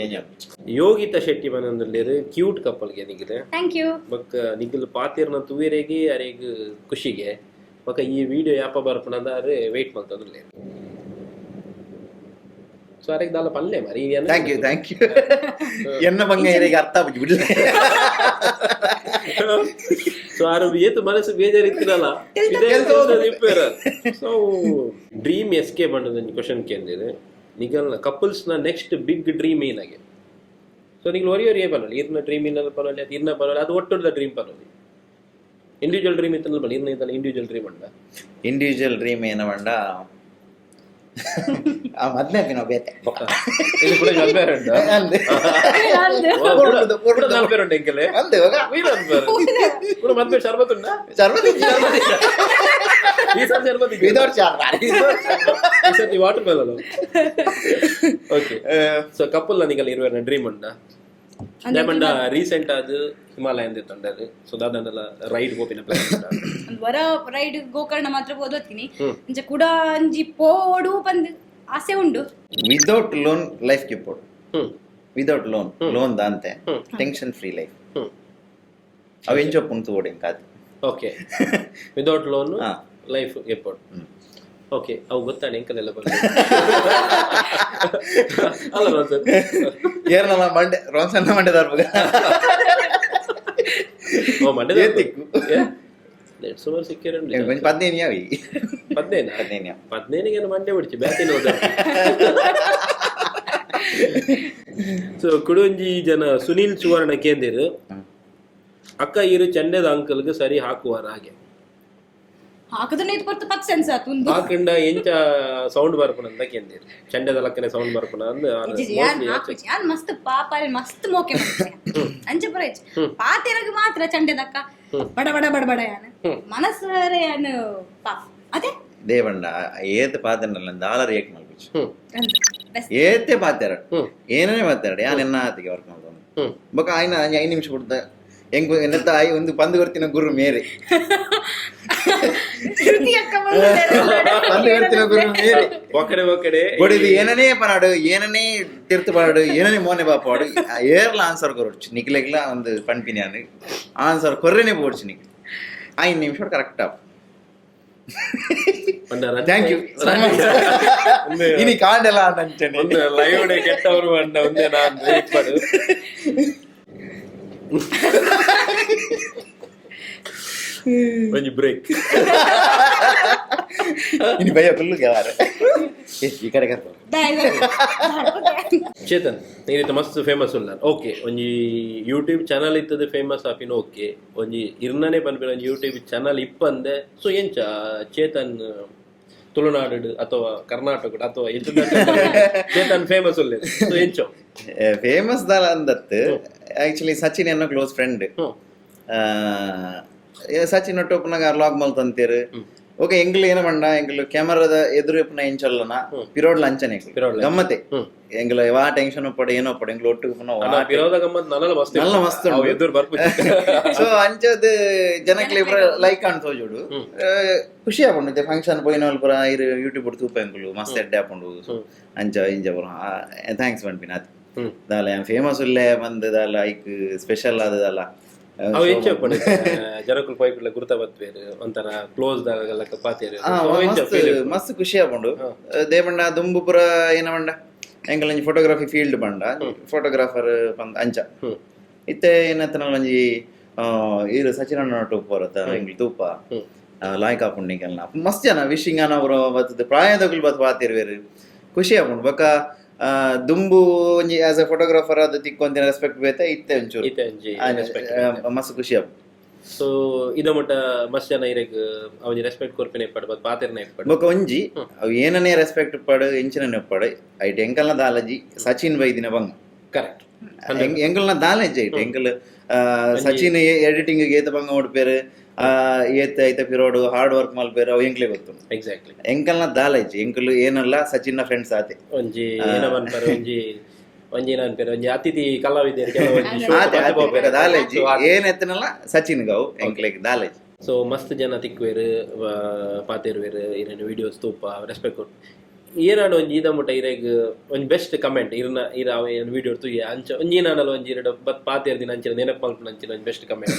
ಯೋಗಿತಾ ಶೆಟ್ಟಿ ಮನಂದುಲ್ಲೇರು, ಕ್ಯೂಟ್ ಕಪ್ಪಲ್ಗೆ ನಿಗಿದೆ. Thank you. ಬೊಕ್ಕ ನಿಗಲ್ ಪಾತಿರ್ನ ತುವಿರೆಗೆ ಅರೆಗ್ ಖುಷಿಗೆ. ಬೊಕ್ಕ ಈ ವಿಡಿಯೋ ಯಾಪ ಬರ್ಪುನಂದ ಅರೆ ವೆಯ್ಟ್ ಮಲ್ತಂದುಲ್ಲೇರು. ಸೊ ಅರೆಗ್ ದಾಲ ಪಲ್ಲೆ ಮಾರಿ. Thank you, thank you. ಎನ್ನ ಬಂಗ ಇರೆಗೆ ಅರ್ಥ ಆಪುಜಿ ಬಿಡ್ಲೆ. ಸೊ ಆರು ಏತು ಮನಸ್ಸು ಬೇಜಾರು ಇತ್ತಿರಲ್ಲ. So dream S K ಬಂಡದ question ಕೇಂದಿದೆ, ನಿಗಲ್ನ couples ನ next big dream ಏನಾಗೆ? ಸೊ ನಿಗಲ್ ಒರಿ ಒರಿಯೇ ಪನೊಲಿ, ಇರ್ನ ಡ್ರೀಮ್ ಇನ್ನಲ್ಲ ಪನೊಲಿ, ಅದು ಇರ್ನ ಪನೊಲಿ, ಅದು ಒಟ್ಟುದ ಡ್ರೀಮ್ ಪನೊಲಿ. ಇಂಡಿವಿಜುವಲ್ ಡ್ರೀಮ್ ಇತ್ತಲ್ಲ ಬನ್ನಿ, ಇರ್ನ ಇತ್ತಲ್ಲ ಇಂಡಿವಿಜುವಲ್ ಡ್ರೀಮ್ ಅಂಡ. ಇಂಡಿವಿಜುವಲ್ ಡ್ರೀಮ್ ಏನ ಬಂಡ, ಆ ಮೊದ್ಲೇ ನಾವು ಬೇತೆ. ಇದು ಕೂಡ ನಲ್ಬೇರು ಉಂಟು. ಅಂದೆ. ಕೂಡ ನಲ್ಬೇರು ಉಂಟು ಎಂಕಲೆ. ಅಂದೆ ಇವಾಗ. ಕೂಡ ಮದ್ವೆ ಶರ್ಬತ್ ಉಂಟಾ? ಶರ್ಬತ್. ಈ ಸಲ ಶರ್ಬತ್ ಇದ್ಯಾ? ವಿದೌಟ್ ಶರ್ಬತ್. ಈ ಸರ್ತಿ water melon. Okay, so couple ನಿಗಲ್ ಇರುವೆ ಡ್ರೀಮ್ ಉಂಟಾ? ಡೈಮಂಡ್ ರೀಸೆಂಟ್ ಅದು ಹಿಮಾಲಯನ್ ತೊಂದರೆ. ಸೊ ದಾದಂಡಲ ರೈಡ್ ಪೋಪಿನ ಪ್ಲಾನ್ ಉಂಟಾ? ಒಂದು ವರ ರೈಡ್ ಗೋಕರ್ಣ ಮಾತ್ರ ಓದೋತೀನಿ. ಅಂಚ ಕೂಡ ಅಂಜಿ ಪೋಡು ಪಂದ್ ಆಸೆ ಉಂಡು. Without loan life ಕಿಪ್ಪೋಡು. Without loan, loan ದಾಂತೆ tension free life. ಅವು ಎಂಚ ಪುಂತು ಓಡಿ ಕಾದು. Okay, without loan life ಎಪ್ಪೋಡು. Okay, ಅವು ಗೊತ್ತಾನೆ ಎಂಕಲೆಲ್ಲ ಬಂದು ಅಲ್ಲ ಸರ್. ಏರ್ನಲ್ಲ ಮಂಡೆ ರೋನ್ಸನ್ನ ಮಂಡೆ ದರ್ಬಗ. ಓ ಮಂಡೆ. ಏತಿಕ್ಕು? ಸುಮಾರು ಸಿಕ್ಕಿರ. ಒಂಜಿ 15 ಯಾವಿ. 15? 15. 15ಗೆ ಮಂಡೆ ಬಿಡ್ಚಿ ಬ್ಯಾತಿನ. ಸೊ ಕುಡೊಂಜಿ ಜನ ಸುನೀಲ್ ಸುವರ್ಣ ಕೇಂದಿರು, ಅಕ್ಕ ಇರು ಚಂಡೆದ ಅಂಕಲ್ಗೆ ಸರಿ ಹಾಕುವಾರ ಹಾಗೆ? ಹಾಕುದನ್ನ ಇದು ಪೊರ್ತು ಪತ್ ಸೆನ್ಸ್ ಆತು ಒಂದು. ಹಾಕಂಡ ಎಂಚ ಸೌಂಡ್ ಬರ್ಪುನ ಅಂತ ಕೇಂದಿರು, ಚಂಡೆದ ಲಕ್ಕನೆ ಸೌಂಡ್ ಬರ್ಪುನ ಅಂದ್. ಇಜ್ಜಿ, ಯಾನ್ ಹಾಕುಜಿ. ಯಾನ್ ಮಸ್ತ್ ಪಾಪ ಅಲ್ಲಿ ಮಸ್ತ್ ಮೋಕೆ ಮಾಡ್ತೀನಿ. ಅಂಚ ಪುರ ಇಜ್ಜಿ. ಪಾತೆರಗ್ ಮಾತ್ರ ಚಂಡೆದಕ್ಕ ಬಡ ಬಡ ಬಡ ಬಡ. ಯಾನ್ ಮನಸ್ಸರೆ ಯಾನ್ ಪಾಪ ಅದೇ. ದೇವಣ್ಣ ಏತ್ ಪಾತೆರ್ನಲ್ಲ, ದಾಲ ರಿಯಾಕ್ಟ್ ಮಲ್ಪುಚಿ. ಬೆಸ್ಟ್. ಏತೆ ಪಾತೆರ, ಏನೇ ಪಾತೆರಡ, ಯಾನ್ ಎನ್ನ ಆತಿಗೆ ವರ್ಕ್ ಮಲ್ತೊಂದು. ಬೊಕ ಆಯ್ನ 5 ನಿಮಿಷ ಕೊಡ್ತ ಎಂಕು ಎನ್ನತ್ತ ಆಯ್ ಒಂದು ಪಂದು ಕೊರ್ತಿನ ಗುರು ಮೇರೆ. ಶ್ರುತಿ ಅಕ್ಕ ಬಂದಿದ್ದಾರೆ. ಪಂದು ಕೊರ್ತಿನ ಗುರು ಮೇರೆ. ಒಕಡೆ ಒಕಡೆ. ಬೊಡಿದು ಏನನೇ ಪನಾಡು, ಏನನೇ ತಿರ್ತು ಪಾಡು, ಏನನೇ ಮೋನೆ ಬಾಪಾಡು, ಏರ್ಲ ಆನ್ಸರ್ ಕೊರೊಡ್ಚಿ. ನಿಕ್ಲೆಗ್ಲ ಒಂದು ಪನ್ಪಿನಿ, ಆನ್ಸರ್ ಕೊರ್ರೆನೆ ಬೋಡ್ಚಿ ನಿಕ್. 5 ನಿಮಿಷ correct. Thank you. ಇನಿ ಕಾಂಡೆಲ ಅಂಚನೆ. ಒಂದು ಲೈವ್ ಡೇ ಕೆಟ್ಟವರು ಅಂಡ ಒಂದೇ ನಾನು ಇಪ್ಪಡು. ಒಂಜಿ ಬ್ರೇಕ್. ಇನಿ ಭಯ ಫುಲ್ ಗೆವಾರ ಈ ಕಡೆ ಕರ್ಪೊ. ಚೇತನ್, ಈ ರೀತಿ ಮಸ್ತ್ ಫೇಮಸ್ ಉಲ್ಲ, ಓಕೆ. ಒಂಜಿ ಯೂಟ್ಯೂಬ್ ಚಾನಲ್ ಇತ್ತದ ಫೇಮಸ್ ಆಪಿನ, ಓಕೆ. ಒಂಜಿ ಇರ್ನನೆ ಪನ್ಪಿನ ಒಂಜಿ ಯೂಟ್ಯೂಬ್ ಚಾನಲ್ ಇಪ್ಪಂದೆ. ಸೊ ಎಂಚ ಚೇತನ್ ತುಳುನಾಡು ಅಥವಾ ಕರ್ನಾಟಕ ಅಥವಾ ಎಂಚ ಚೇತನ್ ಫೇಮಸ್ ಉಲ್ಲೆ? ಸೊ ಎಂಚೋ? ಫೇಮಸ್ ದಾಲ ಅಂದತ್ತು, ಆಕ್ಚುಲಿ ಸಚಿನ್ ಎನ್ನ ಕ್ಲೋಸ್ ಫ್ರೆಂಡ್. ಸಚಿನ್ ಒಟ್ಟು ಉಪ್ಪುನಾಗ ಲಾಗ್ ಮಲ್ತಂತೀರು. ಓಕೆ, ಎಂಗ್ಲು ಏನ ಪಂಡ, ಎಂಗ್ಲು ಕ್ಯಾಮರಾದ ಎದುರು ಉಪ್ಪುನ ಎಂಚಲ್ಲನ ಪಿರೋಡ್ಲ ಅಂಚನೆ. ಪಿರೋಡ್ಲ. ಗಮ್ಮತೆ. ಹ್ಮ್. ಎಂಗ್ಲ ವಾ ಟೆನ್ಷನ್ ಉಪ್ಪಡು, ಏನೋ ಉಪ್ಪಡು, ಎಂಗ್ಲು ಒಟ್ಟು ಉಪ್ಪುನ. ಪಿರೋದ ಗಮ್ಮತ್ ನನಲ ಮಸ್ತ್. ನಲ್ಲ ಮಸ್ತ್ ಉಂಟು. ಅವು ಎದುರು ಬರ್ಪು. ಸೊ ಅಂಚದ ಜನಕ್ಲೆ ಪೂರ ಲೈಕ್ ಆಂಡ್ ತೋಜೋಡು, ಖುಷಿ ಆಪುಂಡು. ಫಂಕ್ಷನ್ ಪೋಯಿನ ಪೂರ ಇರು ಯೂಟ್ಯೂಬ್ ತೂಪ, ಎಂಕುಲು ಮಸ್ತ್ ಎಡ್ಡೆ ಆಪುಂಡು, ಅಂಚ ಇಂಚ ಪೂರ thanks ಪನ್ಪಿನ ಅದು. ದಾಲ ಫೇಮಸ್ ಉಲ್ಲೆ ಬಂದ್ ದಾಲ ಐಕ್ ಸ್ಪೆಷಲ್ ಆದದಲ್ಲ. ಅವು ಎಂಚ ಉಪ್ಪುಂಡು? ಜನಕುಲು ಪೋಯ್ಕುಡ್ಲೆ ಗುರುತ ಬತ್ವೇರು, ಒಂಥರ ಕ್ಲೋಸ್ ದಾಗ ಪಾತೇರು. ಮಸ್ತ್ ಮಸ್ತ್ ಖುಷಿ ಆಪುಂಡು. ದೇವಣ್ಣ ದುಂಬು ಪೂರ ಏನ ಪಂಡ, ಎಂಕಲ್ ಫೋಟೋಗ್ರಫಿ ಫೀಲ್ಡ್ ಪಂಡ ಫೋಟೋಗ್ರಾಫರ್ ಪಂದ್ ಅಂಚ. ಇತ್ತೆ ಏನತ್ತನ ಒಂಜಿ ಈರು ಸಚಿನ್ ಅಣ್ಣ ಉಪ್ಪರತ್ತ ಎಂಗ್ಲು ತೂಪ ಲಾಯ್ಕ್ ಆಪುಂಡು. ನಿಕಲ್ನ ಮಸ್ತ್ ಜನ ವಿಶಿಂಗ್ ಅನ ಪೂರ ಬತ್ತದ, ಪ್ರಾಯದಕುಲು ಬತ್ ಪಾತಿರ್ವೇರು, ಖುಷಿ ಆಪುಂಡು. ಬೊಕ ದುಂಬು ಒಂಜಿ as A photographer ಅದು ತಿಕ್ಕೊಂತಿನ ರೆಸ್ಪೆಕ್ಟ್ ಬೇತೆ, ಇತ್ತೆ ಒಂಚೂರು ಇತ್ತೆ ಒಂಜಿ respect. ಮಸ್ತ್ ಖುಷಿ ಆಪುಂಡು. ಸೊ ಇದ ಮುಟ್ಟ ಮಸ್ತ್ ಜನ ಇರೆಗ್ ಅವನಿ ರೆಸ್ಪೆಕ್ಟ್ ಕೊರ್ಪಿನ ಇಪ್ಪಡು ಬತ್ ಪಾತೆರ್ನ ಇಪ್ಪಡು. ಬೊಕ ಒಂಜಿ ಅವು ಏನನೇ ರೆಸ್ಪೆಕ್ಟ್ ಉಪ್ಪಾಡು, ಎಂಚಿನನೆ ಉಪ್ಪಾಡು, ಐಟ್ ಎಂಕಲ್ನ ದಾಲಜಿ ಸಚಿನ್ ಬೈದಿನ ಬಂಗ. ಕರೆಕ್ಟ್. ಎಂಕಲ್ನ ದಾಲೇಜ್ ಐಟ್ ಎಂಕಲ್ ಸಚಿನ್ ಎಡಿಟಿಂಗ್ ಏತ ಬಂಗ ಓಡ್ಪೇರು, ಏತ ಐತ ಪಿರೋಡು ಹಾರ್ಡ್ ವರ್ಕ್ ಮಲ್ಪೇರು, ಅವು ಎಂಕ್ಲೆ ಗೊತ್ತು. ಎಕ್ಸಾಕ್ಟ್ಲಿ. ಎಂಕಲ್ನ ದಾಲೇಜ್, ಎಂಕಲ್ ಏನಲ್ಲ ಸಚಿನ್ನ ಫ್ರೆಂಡ್ಸ್ ಆತೆ. ಒಂಜಿ ಏನ ಪನ್ಪರ್, ಒಂಜಿ ಒಂಜಿ ಏನ ಅನ್ಪೇರು, ಒಂಜಿ ಅತಿಥಿ ಕಲಾವಿದರು ಕೆಲವೊಂಜಿ show ಆತೆ ಬತ್ತ್ ಆತೆ ಪೋಪೆರ್. ದಾಲೇಜಿ. So, ಆತೆ. ಏನ್ ಎತ್ತನಲ್ಲ ಸಚಿನ್ ಗೌ ಎಂಕ್ಲೆಗ್ ದಾಲೇಜ್. ಸೊ ಮಸ್ತ್ ಜನ ತಿಕ್ಕುವೆರು, ಪಾತೆರುವೆರು, ಇರೇನು ವಿಡಿಯೋಸ್ ತೂಪ ರೆಸ್ಪೆಕ್ಟ್ ಕೊಟ್ಟು. ಏನಾಡ ಒಂಜಿ ಇದ ಮುಟ್ಟ ಇರೆಗ್ ಒಂಜಿ ಬೆಸ್ಟ್ ಕಮೆಂಟ್, ಇರ್ನ ಇರ ಅವ ಏನು ವಿಡಿಯೋ ತೂಯ ಅಂಚ ಒಂಜಿ ಏನಾಡಲ್ಲ ಒಂಜಿ ಎರಡು ಬತ್ ಪಾತೇರ್ ದಿನ ಅಂಚಿನ ನೆನಪು ಮಲ್ಪುನ ಅಂಚಿನ ಒಂಜಿ best comment?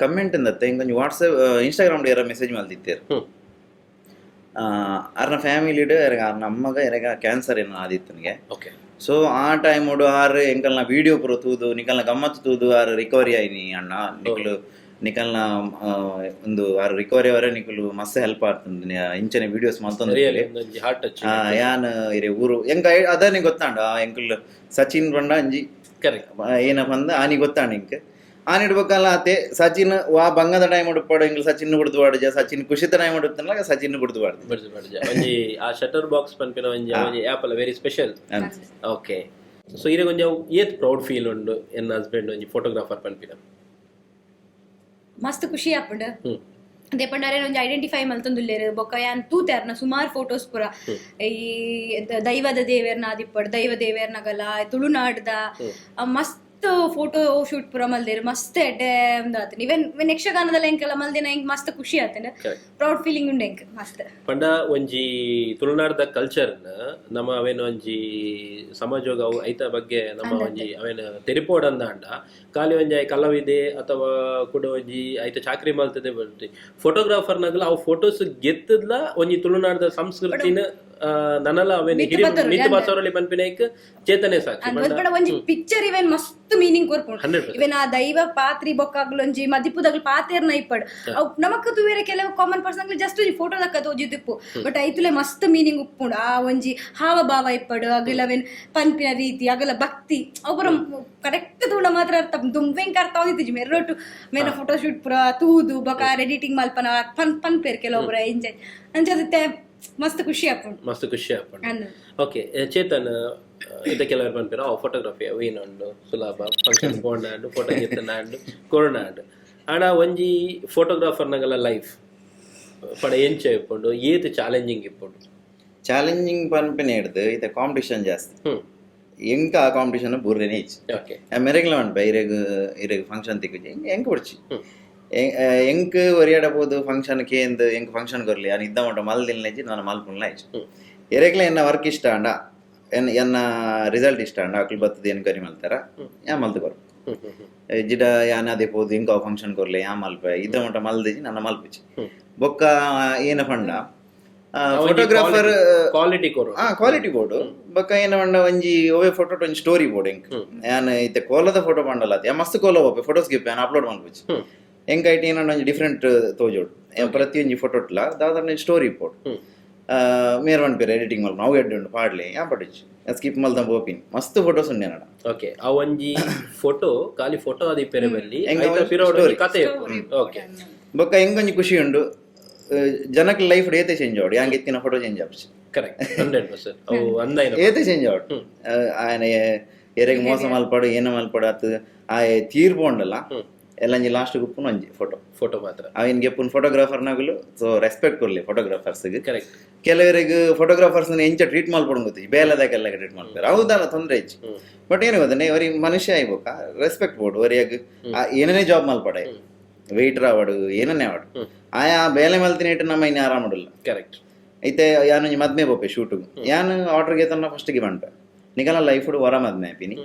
Comment ಅಂದತ್ತೆ, ಇಂಕೊಂಜಿ WhatsApp Instagram ಏರ ಮೆಸೇಜ್ ಮಲ್ದಿತ್ತೇರು. ಅರ್ನ ಫ್ಯಾಮಿಲಿಡ್ ಎರೆಗ ಅರ್ನ ಅಮ್ಮಗ ಎರೆಗ ಕ್ಯಾನ್ಸರ್ ಏನೋ ಆದಿತ್ತನಿಗೆ. ಸೊ ಆ ಟೈಮ್ ಆರು ಎಂಕಲ್ನ ವಿಡಿಯೋ ಪೂರ ತೂದು, ನಿಕಲ್ನ ಗಮ್ಮತ್ತು ತೂದು ಆರು ರಿಕವರಿ ಆಯ್ನಿ ಅಣ್ಣ. ನಿಕಲು ನಿಕಲ್ನ ಒಂದು ಆರು ರಿಕವರಿ ಅವರೇ ನಿಕಲು ಮಸ್ತ್ ಹೆಲ್ಪ್ ಆಗ್ತದೆ, ಇಂಚನೆ ವಿಡಿಯೋಸ್ ಮಲ್ತೊಂದು. ರಿಯಲಿ ಒಂಜಿ ಹಾರ್ಟ್ ಟಚ್. ಯಾನ್ ಇರೆ ಊರು ಎಂಕ ಅದನ್ನೇ ಗೊತ್ತಾಂಡ, ಎಂಕಲ್ ಸಚಿನ್ ಪಂಡ ಅಂಜಿ ಕರೆಕ್ಟ್. ಏನಪ್ಪ ಅಂದ ಆನಿ ಗೊತ್ತಾಂಡ ಇಂಕ್ ಆನಿ ಇಡ್ಬೇಕಲ್ಲ ಆತೆ. ಸಚಿನ್ ವಾ ಬಂಗದ ಟೈಮ್ ಉಡುಪಾಡು ಎಂಕಲ್ ಸಚಿನ್ ಕುಡ್ದು ಪಾಡುಜ, ಸಚಿನ್ ಖುಷಿತ ಟೈಮ್ ಉಡುತ್ತಲ್ಲ ಸಚಿನ್ ಕುಡ್ದು ಪಾಡ್ದು. ಬಡ್ಜ ಬಡ್ಜ ಒಂಜಿ ಆ ಶಟರ್ ಬಾಕ್ಸ್ ಪನ್ಪಿನ ಒಂಜಿ ಒಂಜಿ ಆ್ಯಪ್ ಅಲ್ಲ very special. Okay, so ಇರೆಗ್ ಒಂಜಿ ಅವು ಏತ್ ಪ್ರೌಡ್ ಫೀಲ್ ಉಂಡು, ಎನ್ನ ಹಸ್ಬೆಂಡ್ ಒಂಜಿ ಫೋಟೋಗ್ರಾಫರ್ ಪನ್ಪಿನ? ಮಸ್ತ್ ಖುಷಿ ಆಪುಂಡು. ಅದೇ ಪಂಡಾರೆ ಒಂಜಿ ಐಡೆಂಟಿಫೈ ಮಲ್ತೊಂದುಲ್ಲೆರ್. ಬೊಕ್ಕ ಯಾನ್ ತೂತೆರ್ನ ಸುಮಾರು ಫೋಟೋಸ್ ಪೂರ, ಈ ದೈವದ ದೇವೆರ್ನ ಆದಿಪ್ಪಡ್, ದೈವ ದೇವೆರ್ನಗಲ ತುಳುನಾಡ್ದ ಮಸ್ತ್ ಫೋಟೋ ಶೂಟ್ ಪೂರ ಮಲ್ದೆರ್. ಮಸ್ತ್ ಎಡ್ಡೆ ಉಂದು ಆತುಂಡು. ಇವನ್ ಇವನ್ ಯಕ್ಷಗಾನದಲ್ಲಿ ಎಂಕೆಲ್ಲ ಮಲ್ದಿನ ಎಂಕ್ ಮಸ್ತ್ ಖುಷಿ ಆತುಂಡು. ಪ್ರೌಡ್ ಫೀಲಿಂಗ್ ಉಂಡು ಎಂಕ್ ಮಸ್ತ್. ಪಂಡ ಒಂಜಿ ತುಳುನಾಡ್ದ ಕಲ್ಚರ್ ನಮ್ಮ ಅವೇನು ಒಂಜಿ ಸಮಾಜೋಗ ಅವು ಐತ ಬಗ್ಗೆ ನಮ್ಮ ಒಂಜಿ ಅವೇನು ತೆರಿಪೋಡಂದಾಂಡ, ಖಾಲಿ ಒಂಜಿ ಆಯ್ ಕಲಾವಿದೆ ಅಥವಾ ಕೂಡ ಒಂಜಿ ಐತ ಚಾಕ್ರಿ ಮಲ್ತದೆ. ಫೋಟೋಗ್ರಾಫರ್ ನಗಲ ಅವು ಫೋಟೋಸ್ ಗೆತ್ತದ್ಲ ಒಂಜಿ ತುಳುನಾಡ್ದ ಸಂಸ್ಕೃತಿನ ನನಲ ಅವೇನು ಮಿತ್ತ್ ಹಿರಿ ಪತ್ತೊರೊಲಿ, ಮಿತ್ತ್ ಅಂದ್. ಪತ್ತೊರೊಲಿ ಪನ್ಪಿನೈಕ್ ಚೇತನೆ ಸಾಕ್ಷಿ. ಅಂದ್ ಪಂಡ ಒಂಜಿ ಪಿಕ್ಚರ್ ಇವೆನ್ ಮಸ್ತ್ ಮೀನಿಂಗ್ ಕೊರ್ಪುಂಡು. 100%. ಇವೆನ್ ಆ ದೈವ ಪಾತ್ರಿ ಬೊಕ್ಕಾಗ್ಲೊಂಜಿ ಮದಿಪುದಗ್ಲು ಪಾತೆರ್ನ ಇಪ್ಪಡ್, ಅವು ನಮಕ್ ತೂವೆರೆ ಕೆಲವು ಕಾಮನ್ ಪರ್ಸನ್ ಜಸ್ಟ್ ಒಂಜಿ ಫೋಟೋ ದಕ್ಕ ತೋಜಿದಿಪ್ಪು. ಬಟ್ ಐತುಲೆ ಮಸ್ತ್ ಮೀನಿಂಗ್ ಉಪ್ಪುಂಡು. ಆ ಒಂಜಿ ಹಾವ ಭಾವ ಇಪ್ಪಡು, ಅಗಲ ಅವೆನ್ ಪನ್ಪಿನ ರೀತಿ, ಅಗಲ ಭಕ್ತಿ ಅವು ಪೂರ ಕರೆಕ್ಟ್ ತೂಂಡ ಮಾತ್ರ ಅರ್ಥ. ದುಂಬೆಂಕ್ ಅರ್ಥ ಆದಿತ್ತಿಜಿ. ಮೆರ್ರೊಟ್ಟು ಮೇನ ಫೋಟೋ ಶೂಟ್ ಪೂರ ತೂದು ಬೊಕ ಎಡಿಟಿಂಗ್ ಮಲ್ಪನ ಪನ್ಪೇರ್ ಕೆಲವೊಬ್ರ ಎಂಜಾಯ್ ಅಂಚ ಮಸ್ತ್ ಖುಷಿ ಆಪುಂಡು. ಮಸ್ತ್ ಖುಷಿ ಆಪುಂಡು. ಅಂದ್. ಓಕೆ ಚೇತನ್, ಇತ್ತೆ ಕೆಲವರು ಪನ್ಪೆರ್ ಅವು ಫೋಟೋಗ್ರಫಿ ಅವು ಉಂಡು ಸುಲಭ, ಫಂಕ್ಷನ್ ಪೋಂಡಾಂಡು ಫೋಟೋ ಗೆತ್ತನಾಂಡು ಕೊರೊನಾಂಡು. ಆಂಡ ಒಂಜಿ ಫೋಟೋಗ್ರಾಫರ್ನಗಲ ಲೈಫ್ ಪಡ ಎಂಚ ಇಪ್ಪುಂಡು, ಏತ್ ಚಾಲೆಂಜಿಂಗ್ ಇಪ್ಪುಂಡು? ಚಾಲೆಂಜಿಂಗ್ ಪನ್ಪಿನ ಹಿಡ್ದು ಇತ್ತೆ ಕಾಂಪಿಟಿಷನ್ ಜಾಸ್ತಿ. ಎಂಕ ಆ ಕಾಂಪಿಟಿಷನ್ ಬೂರ್ರೇನೆ ಇಜ್ಜಿ. ಮೆರೆಗ್ಲ ಮನ್ಪೆ ಇರೆಗ್ ಇರೆಗ್ ಫಂಕ್ಷನ್ ತಿಕ್ಕುಜಿ, ಎಂಕ್ ಬೊಡ್ಚಿ. ಎಂಕ್ ಒರಿಯಾಡ ಪೋದು ಫಂಕ್ಷನ್ ಕೇಂದ್ ಎಂಕ್ ಫಂಕ್ಷನ್ ಕೊರ್ಲಿ, ಯಾನ್ ಇದ್ದ ಮಟ್ಟ ಮಲ್ದಿಲ್ನೆಜ್ಜಿ, ನಾನು ಮಲ್ಪುನ್ಲ ಇಜ್ಜಿ. ಎರೆಗ್ಲ ಎನ್ನ ವರ್ಕ್ ಇಷ್ಟ ಆಂಡ, ಎನ್ನ ಎನ್ನ ರಿಸಲ್ಟ್ ಇಷ್ಟ ಆಂಡ ಅಕ್ಲು ಬತ್ತದ ಎನ್ಕ್ವೈರಿ ಮಲ್ತಾರ, ಯಾ ಮಲ್ತ್ ಕೊರ್ಪು. ಹ್ಮ್ ಹ್ಮ್ ಹ್ಮ್ ಜಿಡ ಯಾನ್ ಅದೇ ಪೋದು ಎಂಕ್ ಅವು ಫಂಕ್ಷನ್ ಕೊರ್ಲೆ ಯಾ ಮಲ್ಪೆ ಇದ್ದ ಮಟ್ಟ ಮಲ್ದಿಜಿ, ನನ್ನ ಮಲ್ಪುಜಿ. ಬೊಕ್ಕ ಏನ ಪಂಡ ಫೋಟೋಗ್ರಾಫರ್ ಕ್ವಾಲಿಟಿ ಕೊರು. ಆ ಕ್ವಾಲಿಟಿ ಬೋರ್ಡ್. ಬೊಕ್ಕ ಏನ ಪಂಡ ಒಂಜಿ ಒವ್ವೆ ಫೋಟೋ ಒಂಜಿ ಸ್ಟೋರಿ ಬೋರ್ಡ್ ಎಂಕ್. ಯಾನ್ ಇತ್ತೆ ಕೋಲದ ಫೋಟೋ ಪಂಡಲ ಯಾ ಮಸ್ತ್ ಕೋಲ ಒಪ್ಪೆ ಫೋಟೋಸ್ ಗಿಪ್ ಯಾನ್ ಅಪ್ಲೋಡ್ ಮಲ್ಪುಜಿ. ಎಂಕ್ ಐಟ್ ಏನಂಡ ಒಂಜಿ ಡಿಫ್ರೆಂಟ್ ತೋಜೋಡು. ಪ್ರತಿಯೊಂಜಿ ಫೋಟೋಟ್ಲ ದಾದ ಸ್ಟೋರಿ ಬೋರ್ಡ್. ಮೇರ್ ಪನ್ಪೆರ್ ಎಡಿಟಿಂಗ್ ಮಲ್ಪ ಅವು ಎಡ್ಡೆ ಉಂಡು ಪಾಡ್ಲೆ, ಯಾನ್ ಪಡುಜಿ, ಸ್ಕಿಪ್ ಮಲ್ತ ಪೋಪಿನಿ. ಮಸ್ತ್ ಫೋಟೋಸ್ ಉಂಡೆ ನಡ. ಓಕೆ, ಆ ಒಂಜಿ ಫೋಟೋ ಖಾಲಿ ಫೋಟೋ ಆದಿಪ್ಪೆರೆ ಬಲ್ಲಿ, ಎಂಕ್ ಐತ ಒಂಜಿ ಪಿರೋಡು story. ಕತೆ. ಓಕೆ. ಬೊಕ್ಕ ಎಂಕೊಂಜಿ ಖುಷಿ ಉಂಡು, ಜನಕ್ ಲೈಫ್ ಏತೆ ಚೇಂಜ್ ಆವಡು ಯಾಂಗ್ ಎತ್ತಿನ ಫೋಟೋ ಚೇಂಜ್ ಆಪುಜಿ. ಕರೆಕ್ಟ್, 100%. ಅವು ಅಂದಾಯಿನ ಏತೆ ಚೇಂಜ್ ಆವಡು. ಆಯನ ಎರೆಗ್ ಮೋಸ ಮಲ್ಪಡು ಏನ ಮಲ್ಪಡು ಅತ್ ಆಯೆ ತೀರ್ಪು ಉಂಡಲ್ಲ ಎಲ್ಲಂಜಿ ಲಾಸ್ಟ್ ಗುಪ್ಪುನ ಒಂಜಿ ಫೋಟೋ. ಫೋಟೋ ಮಾತ್ರ. ಅವಿನ್ ಗೆಪ್ಪುನ್ ಫೋಟೋಗ್ರಾಫರ್ ನಗುಲು. ಸೊ ರೆಸ್ಪೆಕ್ಟ್ ಕೊರ್ಲಿ ಫೋಟೋಗ್ರಾಫರ್ಸ್. ಕರೆಕ್ಟ್. ಕೆಲವರಿಗೆ ಫೋಟೋಗ್ರಾಫರ್ಸ್ ಎಂಚ ಟ್ರೀಟ್ ಮಲ್ಪಡು ಗೊತ್ತಿ, ಬೇಲೆದಾಗೆಲ್ಲ ಟ್ರೀಟ್ ಮಾಡ್ತಾರೆ, ಹೌದಲ್ಲ, ತೊಂದರೆ ಹೆಚ್ಚು. ಬಟ್ ಏನು ಗೊತ್ತೇ, ಅವರಿಗೆ ಮನುಷ್ಯ ಆಯ್ಬೋಕ ರೆಸ್ಪೆಕ್ಟ್ ಬೋಡು. ಅವರಿಗೆ ಏನೇ ಜಾಬ್ ಮಲ್ಪಡೆ, ವೆಯ್ಟರ್ ಆವಡು ಏನನ್ನೇ ಆವಡು, ಆಯಾ ಬೇಲೆ ಮಲ್ತಿನ ಇಟ್ಟು ನಮ್ಮ ಇನ್ನು ಆರಾಮಡಿಲ್ಲ. ಕರೆಕ್ಟ್. ಐತೆ ಯಾನು ಮದ್ಮೆ ಪೋಪೆ ಶೂಟು, ಯಾನು ಆರ್ಡರ್ ಗೆತನ್ನ ಫಸ್ಟ್ಗೆ ಬಂಪೆ ನಿಕಲ್ನ ಲೈಫ್ ವರ ಮದ್ಮೆ ಆಪಿನಿ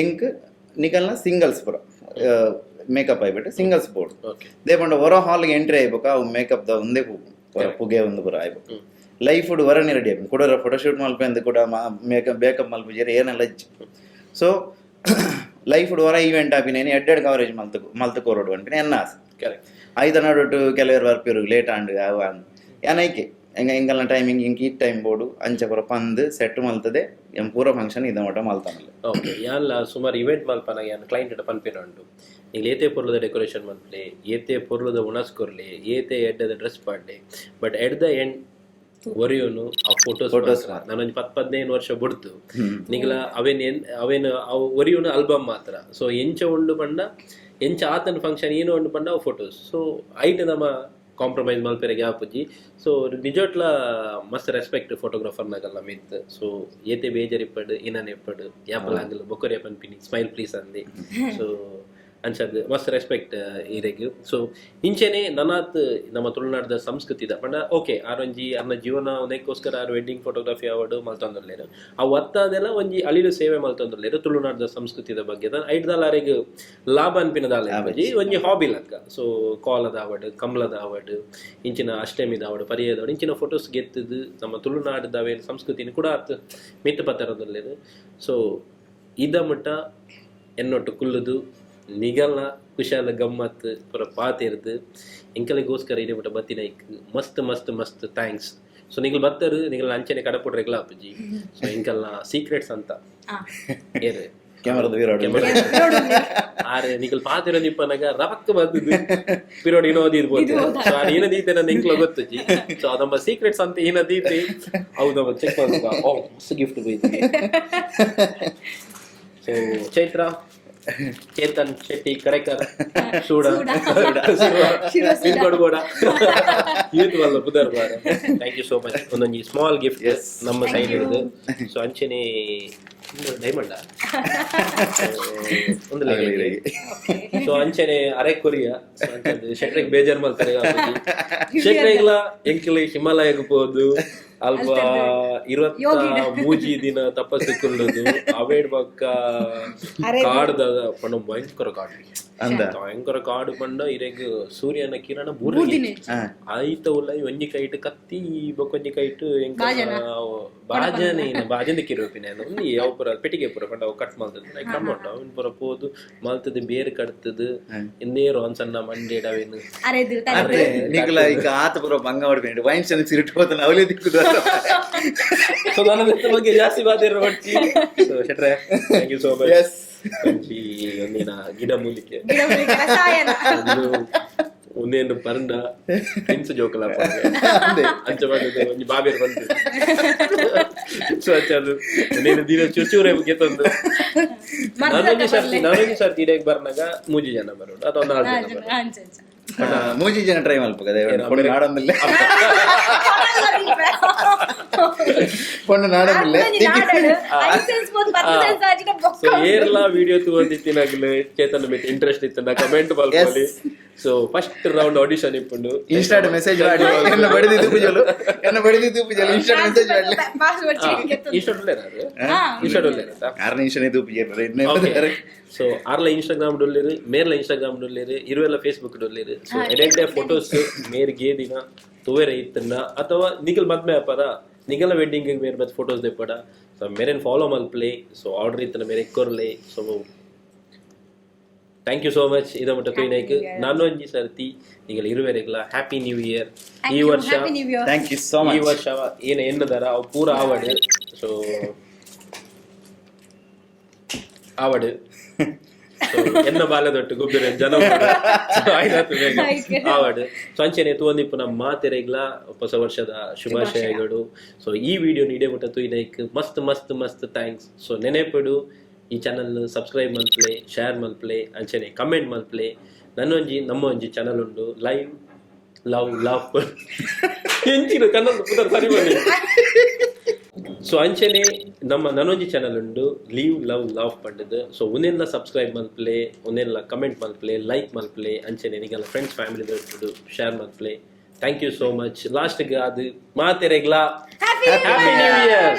ಎಂಕ್ ನಿಕಲ್ನ ಸಿಂಗಲ್ಸ್ ಪೂರ ಮೇಕಪ್ ಆಯ್ಬಿಟ್ಟು ಸಿಂಗಲ್ಸ್ ಬೋರ್ಡ್. They ಪಂಡ ಹೊರ ಹಾಲ್ಗೆ ಎಂಟ್ರಿ ಆಯ್ಬೇಕ, ಅವು ಮೇಕಪ್ the ಒಂದೇ ಪೂ ಪುಗೆ ಒಂದು ಪೂರ ಆಯ್ಬೇಕು. Life ವರನೇ ready ಆಯ್ಬೇಕು. ಕೂಡ ಫೋಟೋ ಶೂಟ್ ಮಲ್ಪೆ ಅಂದ್ ಕೂಡ ಮೇಕಪ್ ಬೇಕಪ್ ಮಲ್ಪುಜೇರಿ ಏನೆಲ್ಲ ಇಜ್ಜಿ. ಸೊ ಲೈಫ್ ವರ ಈವೆಂಟ್ ಆಪಿನೇನು ಎಡ್ಡೆಡ್ ಕವರೇಜ್ ಮಲ್ತು ಮಲ್ತು ಕೋರೋಡು ಅನ್ಪಿನ ಎನ್ನ ಆಸೆ. ಕರೆಕ್ಟ್. ಐತ ನಡುಟು ಕೆಲವರು ಬರ್ಪಿರು ಲೇಟ್ ಆಂಡ್ ಅವು ಆಂಡ್ ಯಾನ್ ಐಕೆ ಎಂಗ ಎಂಗಲ್ನ ಟೈಮಿಂಗ್ ಇಂಕ್ ಈ ಟೈಮ್ ಬೋಡು ಅಂಚ ಪೂರ ಪಂದ್ ಸೆಟ್ ಮಲ್ತದೆ ಎಂ ಪೂರ ಫಂಕ್ಷನ್ ಇದ ಮಟ್ಟ ಮಲ್ತಾನಲ್ಲ. ಓಕೆ, ಯಾನ್ಲ ಸುಮಾರು ಇವೆಂಟ್ ಮಲ್ಪನಾಗ ಯಾನ್ ಕ್ಲೈಂಟ್ ಪನ್ಪಿನ ಉಂಟು, ನೀವು ಏತೆ ಪೊರ್ಲುದ ಡೆಕೋರೇಷನ್ ಮಲ್ಪಲೆ, ಏತೆ ಪೊರ್ಲುದ ಉಣಸ್ ಕೊರ್ಲಿ, ಏತೆ ಎಡ್ಡದ ಡ್ರೆಸ್ ಪಾಡ್ಲೆ, ಬಟ್ ಎಟ್ the end ಒರಿಯೋನು ಆ ಫೋಟೋಸ್. Photos. ನಾನೊಂದು 10 15 ವರ್ಷ ಬುಡ್ತು ನಿಗಲ ಅವೇನ್ ಅವೇನು ಅವು ಒರಿಯೋನು ಆಲ್ಬಮ್ ಮಾತ್ರ. ಸೊ ಎಂಚ ಉಂಡು ಪಂಡ ಎಂಚ ಆತನ ಫಂಕ್ಷನ್ ಏನು ಉಂಡು ಪಂಡ ಅವು ಫೋಟೋಸ್. ಸೊ ಐಟ್ ನಮ್ಮ ಕಾಂಪ್ರಮೈಸ್ ಮಲ್ಪೆರೆಗೆ ಆಪುಜಿ. ಸೊ ನಿಜೋಟ್ಲ ಮಸ್ತ್ ರೆಸ್ಪೆಕ್ಟ್ ಫೋಟೋಗ್ರಾಫರ್ನಾಗಲ್ಲ ಮಿತ್. ಸೊ ಏತೆ ಬೇಜಾರ್ ಇಪ್ಪಡು ಏನನ್ ಇಪ್ಪಡು ಯಾಪಲ ಆಗಲ್ಲ ಬೊಕೊರೆ ಪನ್ಪಿನಿ ಸ್ಮೈಲ್ ಪ್ಲೀಸ್ ಅಂದಿ. ಸೊ ಅಂಚದ್ ಮಸ್ತ್ ರೆಸ್ಪೆಕ್ಟ್ ಈರೆಗ್. ಸೊ ಇಂಚೆನೆ ನನಾತ್ ನಮ್ಮ ತುಳುನಾಡ್ದ ಸಂಸ್ಕೃತಿದ ಪಂಡ ಓಕೆ ಆರೊಂಜಿ ಅರ್ನ ಜೀವನ ಒಂದಕ್ಕೋಸ್ಕರ ಆರ್ ವೆಡ್ಡಿಂಗ್ ಫೋಟೋಗ್ರಫಿ ಆವಡು ಮಲ್ತೊಂದುಲ್ಲೆರ್. ಅವು ಅತ್ತಾದೆಲ್ಲ ಒಂಜಿ ಅಳಿಲು ಸೇವೆ ಮಲ್ತೊಂದುಲ್ಲೆರ್ ತುಳುನಾಡ್ದ ಸಂಸ್ಕೃತಿದ ಬಗ್ಗೆ. ಐಡ್ದಾಲ ಅರೆಗ್ ಲಾಭ ಅನ್ಪಿನ ದಾಲ ಇಪ್ಪುಜಿ, ಒಂಜಿ ಹಾಬಿ ಲಕ್ಕ. ಸೊ ಕೋಲದ ಆವಡ್ ಕಮ್ಲದ ಆವಡ್ ಇಂಚಿನ ಅಷ್ಟಮಿದ ಆವಡ್ ಪರಿಯದವಡ್ ಇಂಚಿನ ಫೋಟೋಸ್ ಗೆತ್ತದು ನಮ್ಮ ತುಳುನಾಡ್ದ ಅವೇನ್ ಸಂಸ್ಕೃತಿನ ಕೂಡ ಅತ್ ಮಿತ್ತ ಪತ್ತರದಲ್ಲೆರ್. ಸೊ ಇದ ಮುಟ್ಟ ಎನ್ನೊಟ್ಟು ಕುಲ್ಲುದು ನಿಗಲ್ನ ಕುಶಾಲ ಗಮ್ಮತ್ ಪೂರ ಪಾತಿರ್ದು ಎಂಕಲಿಗೋಸ್ಕರ ಇಡೀ ಮುಟ್ಟ ಬತ್ತಿನ ಇಕ್ ಮಸ್ತ್ ಮಸ್ತ್ ಮಸ್ತ್ thanks. ಸೊ ನಿಗಲ್ ಬತ್ತರು ನಿಗಲ್ ಅಂಚನೆ ಕಡಪುಡ್ರೆಗ್ಲ ಅಪ್ಪುಜಿ. ಸೊ ಎಂಕಲ್ನ ಸೀಕ್ರೆಟ್ಸ್ ಅಂತ ಏರು ಕ್ಯಾಮರಾದ ವೀರಾಡು ಆರೆ ನಿಗಲ್ ಪಾತಿರೋ ನಿಪ್ಪನಾಗ ರವಕ್ಕ ಬಂದದ್ದು ಪಿರೋಡ್ ಏನೋದಿ ಇರ್ಬೋದು. ಸೊ ಅದು ಏನದೀತೆ ನನ್ನ ಎಂಕ್ಲ ಗೊತ್ತುಜಿ. ಸೊ ನಮ್ಮ ಸೀಕ್ರೆಟ್ಸ್ ಅಂತ ಏನದೀತೆ ಅವು ನಮ್ಮ ಚೆಕ್ ಮಾಡ್ಬೇಕು. ಓ ಮಸ್ತ್ ಗಿಫ್ಟ್ ಬೈತಿ. ಸೊ ಚೈತ್ರ ಚೇತನ್ ಶೆಟ್ಟಿ ಕಡೆಕರ್ ಸೂಡ ಕೊಡ್ಬೋಡ ಯೂತ್ ವಲ್ಲ ಪುದರ್ ಬಾರ. Thank you so much. ಒಂದೊಂಜಿ ಸ್ಮಾಲ್ ಗಿಫ್ಟ್ ನಮ್ಮ ಸೈಡ್ ಹಿಡಿದು. ಸೊ ಅಂಚನೆ ಡೈಮಂಡ ಒಂದು. ಸೊ ಅಂಚನೆ ಅರೆ ಕೊರಿಯ ಶೆಟ್ರಿಗೆ ಬೇಜಾರ್ ಮಲ್ತಾರೆ. ಶೆಟ್ರಿಗ್ಲ ಎಂಕ್ಲಿ ಹಿಮಾಲಯಗ್ ಪೋದು ಅಲ್ಪ 23 ದಿನ ತಪಸ್ಸು ಕುಲ್ಲುದು ಅವೇಡ್ ಬೊಕ್ಕ ಕಾಡ್ದ ಪಂಡ ಭಯಂಕರ ಕಾಡು. ಅಂದ. ಭಯಂಕರ ಕಾಡು ಪಂಡ ಇರೆಗ್ ಸೂರ್ಯನ ಕಿರಣ ಬೂರ್ದಿನ ಆಯ್ತ ಉಲ್ಲ. ಒಂಜಿ ಕೈಟ್ ಕತ್ತಿ, ಬೊಕ್ಕ ಒಂಜಿ ಕೈಟ್ ಎಂಕ ಬಾಜನೆ ಬಾಜನೆ ಕಿರೋಪಿನ ಒಂದು ಯಾವ ಪೂರ ಪೆಟ್ಟಿಗೆ ಪೂರ ಪಂಡ ಅವು ಕಟ್ ಮಲ್ತದ ಕ್ರಮ ಉಂಟು. ಅವನ್ ಪೂರ ಪೋದು ಮಲ್ತದ, ಬೇರ್ ಕಟ್ತದ, ಇಂದೇರು ಒಂದ್ ಸಣ್ಣ ಮಂಡೇಡ್ ಅವೇನು. ಅರೆ ನಿಕುಲ ಈಗ ಆತ ಪೂರ ಬಂಗ ಮಾಡ್ಬೇಡಿ, ವೈನ್ ಸಣ್ಣ ಸಿರಿಟ್ ಹೋತನ ಅವಲೇ ದಿಕ್ಕುದು. ಸೊ ನನ್ನ ಬಗ್ಗೆ ಜಾಸ್ತಿ ಬಾದಿರ ಬಡ್ಚಿ. ಸೊ ಶೆಟ್ರೆ, thank you so much. S. ಒಂಜಿ ಒಂದಿನ ಗಿಡ ಮೂಲಿಕೆ ಗಿಡಮೂಲಿಕೆ ರಸಾಯನ. ಒಂದು ಒಂದೇನು ಪರಂಡ ಪ್ರಿನ್ಸ್ ಜೋಕಲ ಅಂಚ ಬಂದದ್ದು ಒಂಜಿ ಬಾಬೇರ್ ಬಂತು. ಸೊ ಅಂಚ ಅದು ಒಂದೇನು ದಿನ ಚೂರು ಚೂರೇ ಗೆತ್ತೊಂದು. ನಾನೊಂದು ಸರ್ತಿ ಇಡಕ್ಕೆ ಬರ್ನಾಗ ಮೂಜಿ ಜನ ಬರೋಡು ಅಥವಾ ನಾಲ್ಕು ಜನ ಬರೋಡು. ಅಂಚ ಅಂಚ. ಮೂಜಿ ಜನ ಟ್ರೈ ಮಲ್ಪಗದೆ, ಪೊಣ್ಣು ನಾಡೊಂದಿಲ್ಲ, ಪೊಣ್ಣು ನಾಡೊಂದಿಲ್ಲ. ಸೊ ಏರ್ಲಾ ವಿಡಿಯೋ ತೂವಂದಿತ್ತಿನಾಗಲೇ ಚೇತನ್ ಮಿತ್ ಇಂಟ್ರೆಸ್ಟ್ ಇತ್ತು ನಾ ಕಮೆಂಟ್ ಮಲ್ಪೊಲಿ. ಸೊ ಫಸ್ಟ್ ರೌಂಡ್ ಆಡಿಷನ್ ಇಪ್ಪುಂಡು. ಇನ್ಸ್ಟಾಟ್ ಮೆಸೇಜ್ ಮಾಡಿ, ಎನ್ನ ಬಡಿದಿದ್ದು ಪೂಜಲು, ಎನ್ನ ಬಡಿದಿದ್ದು ಪೂಜಲು, ಇನ್ಸ್ಟಾಟ್ ಮೆಸೇಜ್ ಮಾಡಲಿ. ಇನ್ಸ್ಟಾಟ್ ಉಲ್ಲೇರ ಅದು? ಇನ್ಸ್ಟಾಟ್ ಉಲ್ಲೇರ? ಆರು ನಿಮಿಷನೇ ತೂಪು. ಸೊ ಆರ್ಲ ಇನ್ಸ್ಟಾಗ್ರಾಮ್ ಡೊಲ್ಲೇರು, ಮೇರ್ಲ ಇನ್ಸ್ಟಾಗ್ರಾಮ್ ಡೊಲ್ಲೇರು, ಇರುವೆಲ್ಲ ಫೇಸ್ಬುಕ್ ಡೊಲ್ಲೇರು. ಸೊ ಎಡೆಡ್ಡೆ ಫೋಟೋಸ್ ಮೇರ್ ಗೇದಿನ ತುವೆರೆ ಇತ್ತನ್ನ ಅಥವಾ ನಿಗಲ್ ಮದ್ಮೆ ಅಪದ ನಿಗಲ ವೆಡ್ಡಿಂಗ್ ಮೇರ್ ಬತ್ ಫೋಟೋಸ್ ದೆಪ್ಪಡ. ಸೊ ಮೇರೇನ್ ಫಾಲೋ ಮಲ್ಪ್ಲೆ. ಸೊ ಆರ್ಡರ್ ಇತ್ತನ ಮೇರೆ ಕೊರ್ಲೆ. So thank you so much. ಇದ ಮಟ್ಟ ತುಯ್ನೈಕ್ ನಾನೊಂಜಿ ಸರ್ತಿ ನಿಗಲ್ ಇರುವೆರೆಗ್ಲ ಹ್ಯಾಪಿ ನ್ಯೂ ಇಯರ್. ಈ ವರ್ಷ thank you so ಈ ಮಚ್. ವರ್ಷ ಏನ್ ಎನ್ನದಾರ ಅವು ಪೂರ ಆವಡ್. ಸೊ ಆವಡ್. So, ಎನ್ನ ಬಾಲ್ಯದೊಟ್ಟು ಗುಬ್ಬಿರ ಜನ ಆಯ್ತು ಬೇಗ ಆವಡ್. ಸೊ ಅಂಚೆನೆ ತೂವಂದಿಪ್ಪು ನಮ್ಮ ಮಾತೆರೆಗ್ಲ ಹೊಸ ವರ್ಷದ ಶುಭಾಶಯಗಳು. ಸೊ ಈ ವಿಡಿಯೋ ನೀಡೇ ಮುಟ್ಟ ತುಯ್ನೈಕ್ ಮಸ್ತ್ ಮಸ್ತ್ ಮಸ್ತ್ thanks. ಸೊ ನೆನೆಪಡು, ಈ ಚಾನಲ್ ಸಬ್ಸ್ಕ್ರೈಬ್ ಮಲ್ಪ್ಲೆ, ಶೇರ್ ಮಲ್ಪ್ಲೆ, ಅಂಚೆನೆ ಕಮೆಂಟ್ ಮಲ್ಪ್ಲೆ. ನನ್ನೊಂಜಿ ನಮ್ಮ ಒಂಜಿ ಚಾನಲ್ ಉಂಡು, ಲೈವ್ ಲವ್ ಲವ್ ಎಂಚಿನ ಕನ್ನಡ ಪುದರ್ ಸರಿ ಬನ್ನಿ. ಸೊ ಅಂಚೆನೆ ನಮ್ಮ ನನೊಂಜಿ ಚಾನಲ್ ಉಂಡು, ಲೀವ್ ಲವ್ ಲವ್ ಪಂಡದು. ಸೊ ಒಂದೆಲ್ಲ ಸಬ್ಸ್ಕ್ರೈಬ್ ಮಲ್ಪ್ಲೆ, ಒಂದೆಲ್ಲ ಕಮೆಂಟ್ ಮಲ್ಪ್ಲೆ, ಲೈಕ್ ಮಲ್ಪ್ಲೆ, ಅಂಚೆನೆ ನಿಗೆಲ್ಲ ಫ್ರೆಂಡ್ಸ್ ಫ್ಯಾಮಿಲಿ ಶೇರ್ ಮಲ್ಪ್ಲೆ. Thank you so much. ಲಾಸ್ಟ್ಗೆ ಅದು ಮಾತೆರೆಗ್ಲಾ ಹ್ಯಾಪಿ ನ್ಯೂ ಇಯರ್.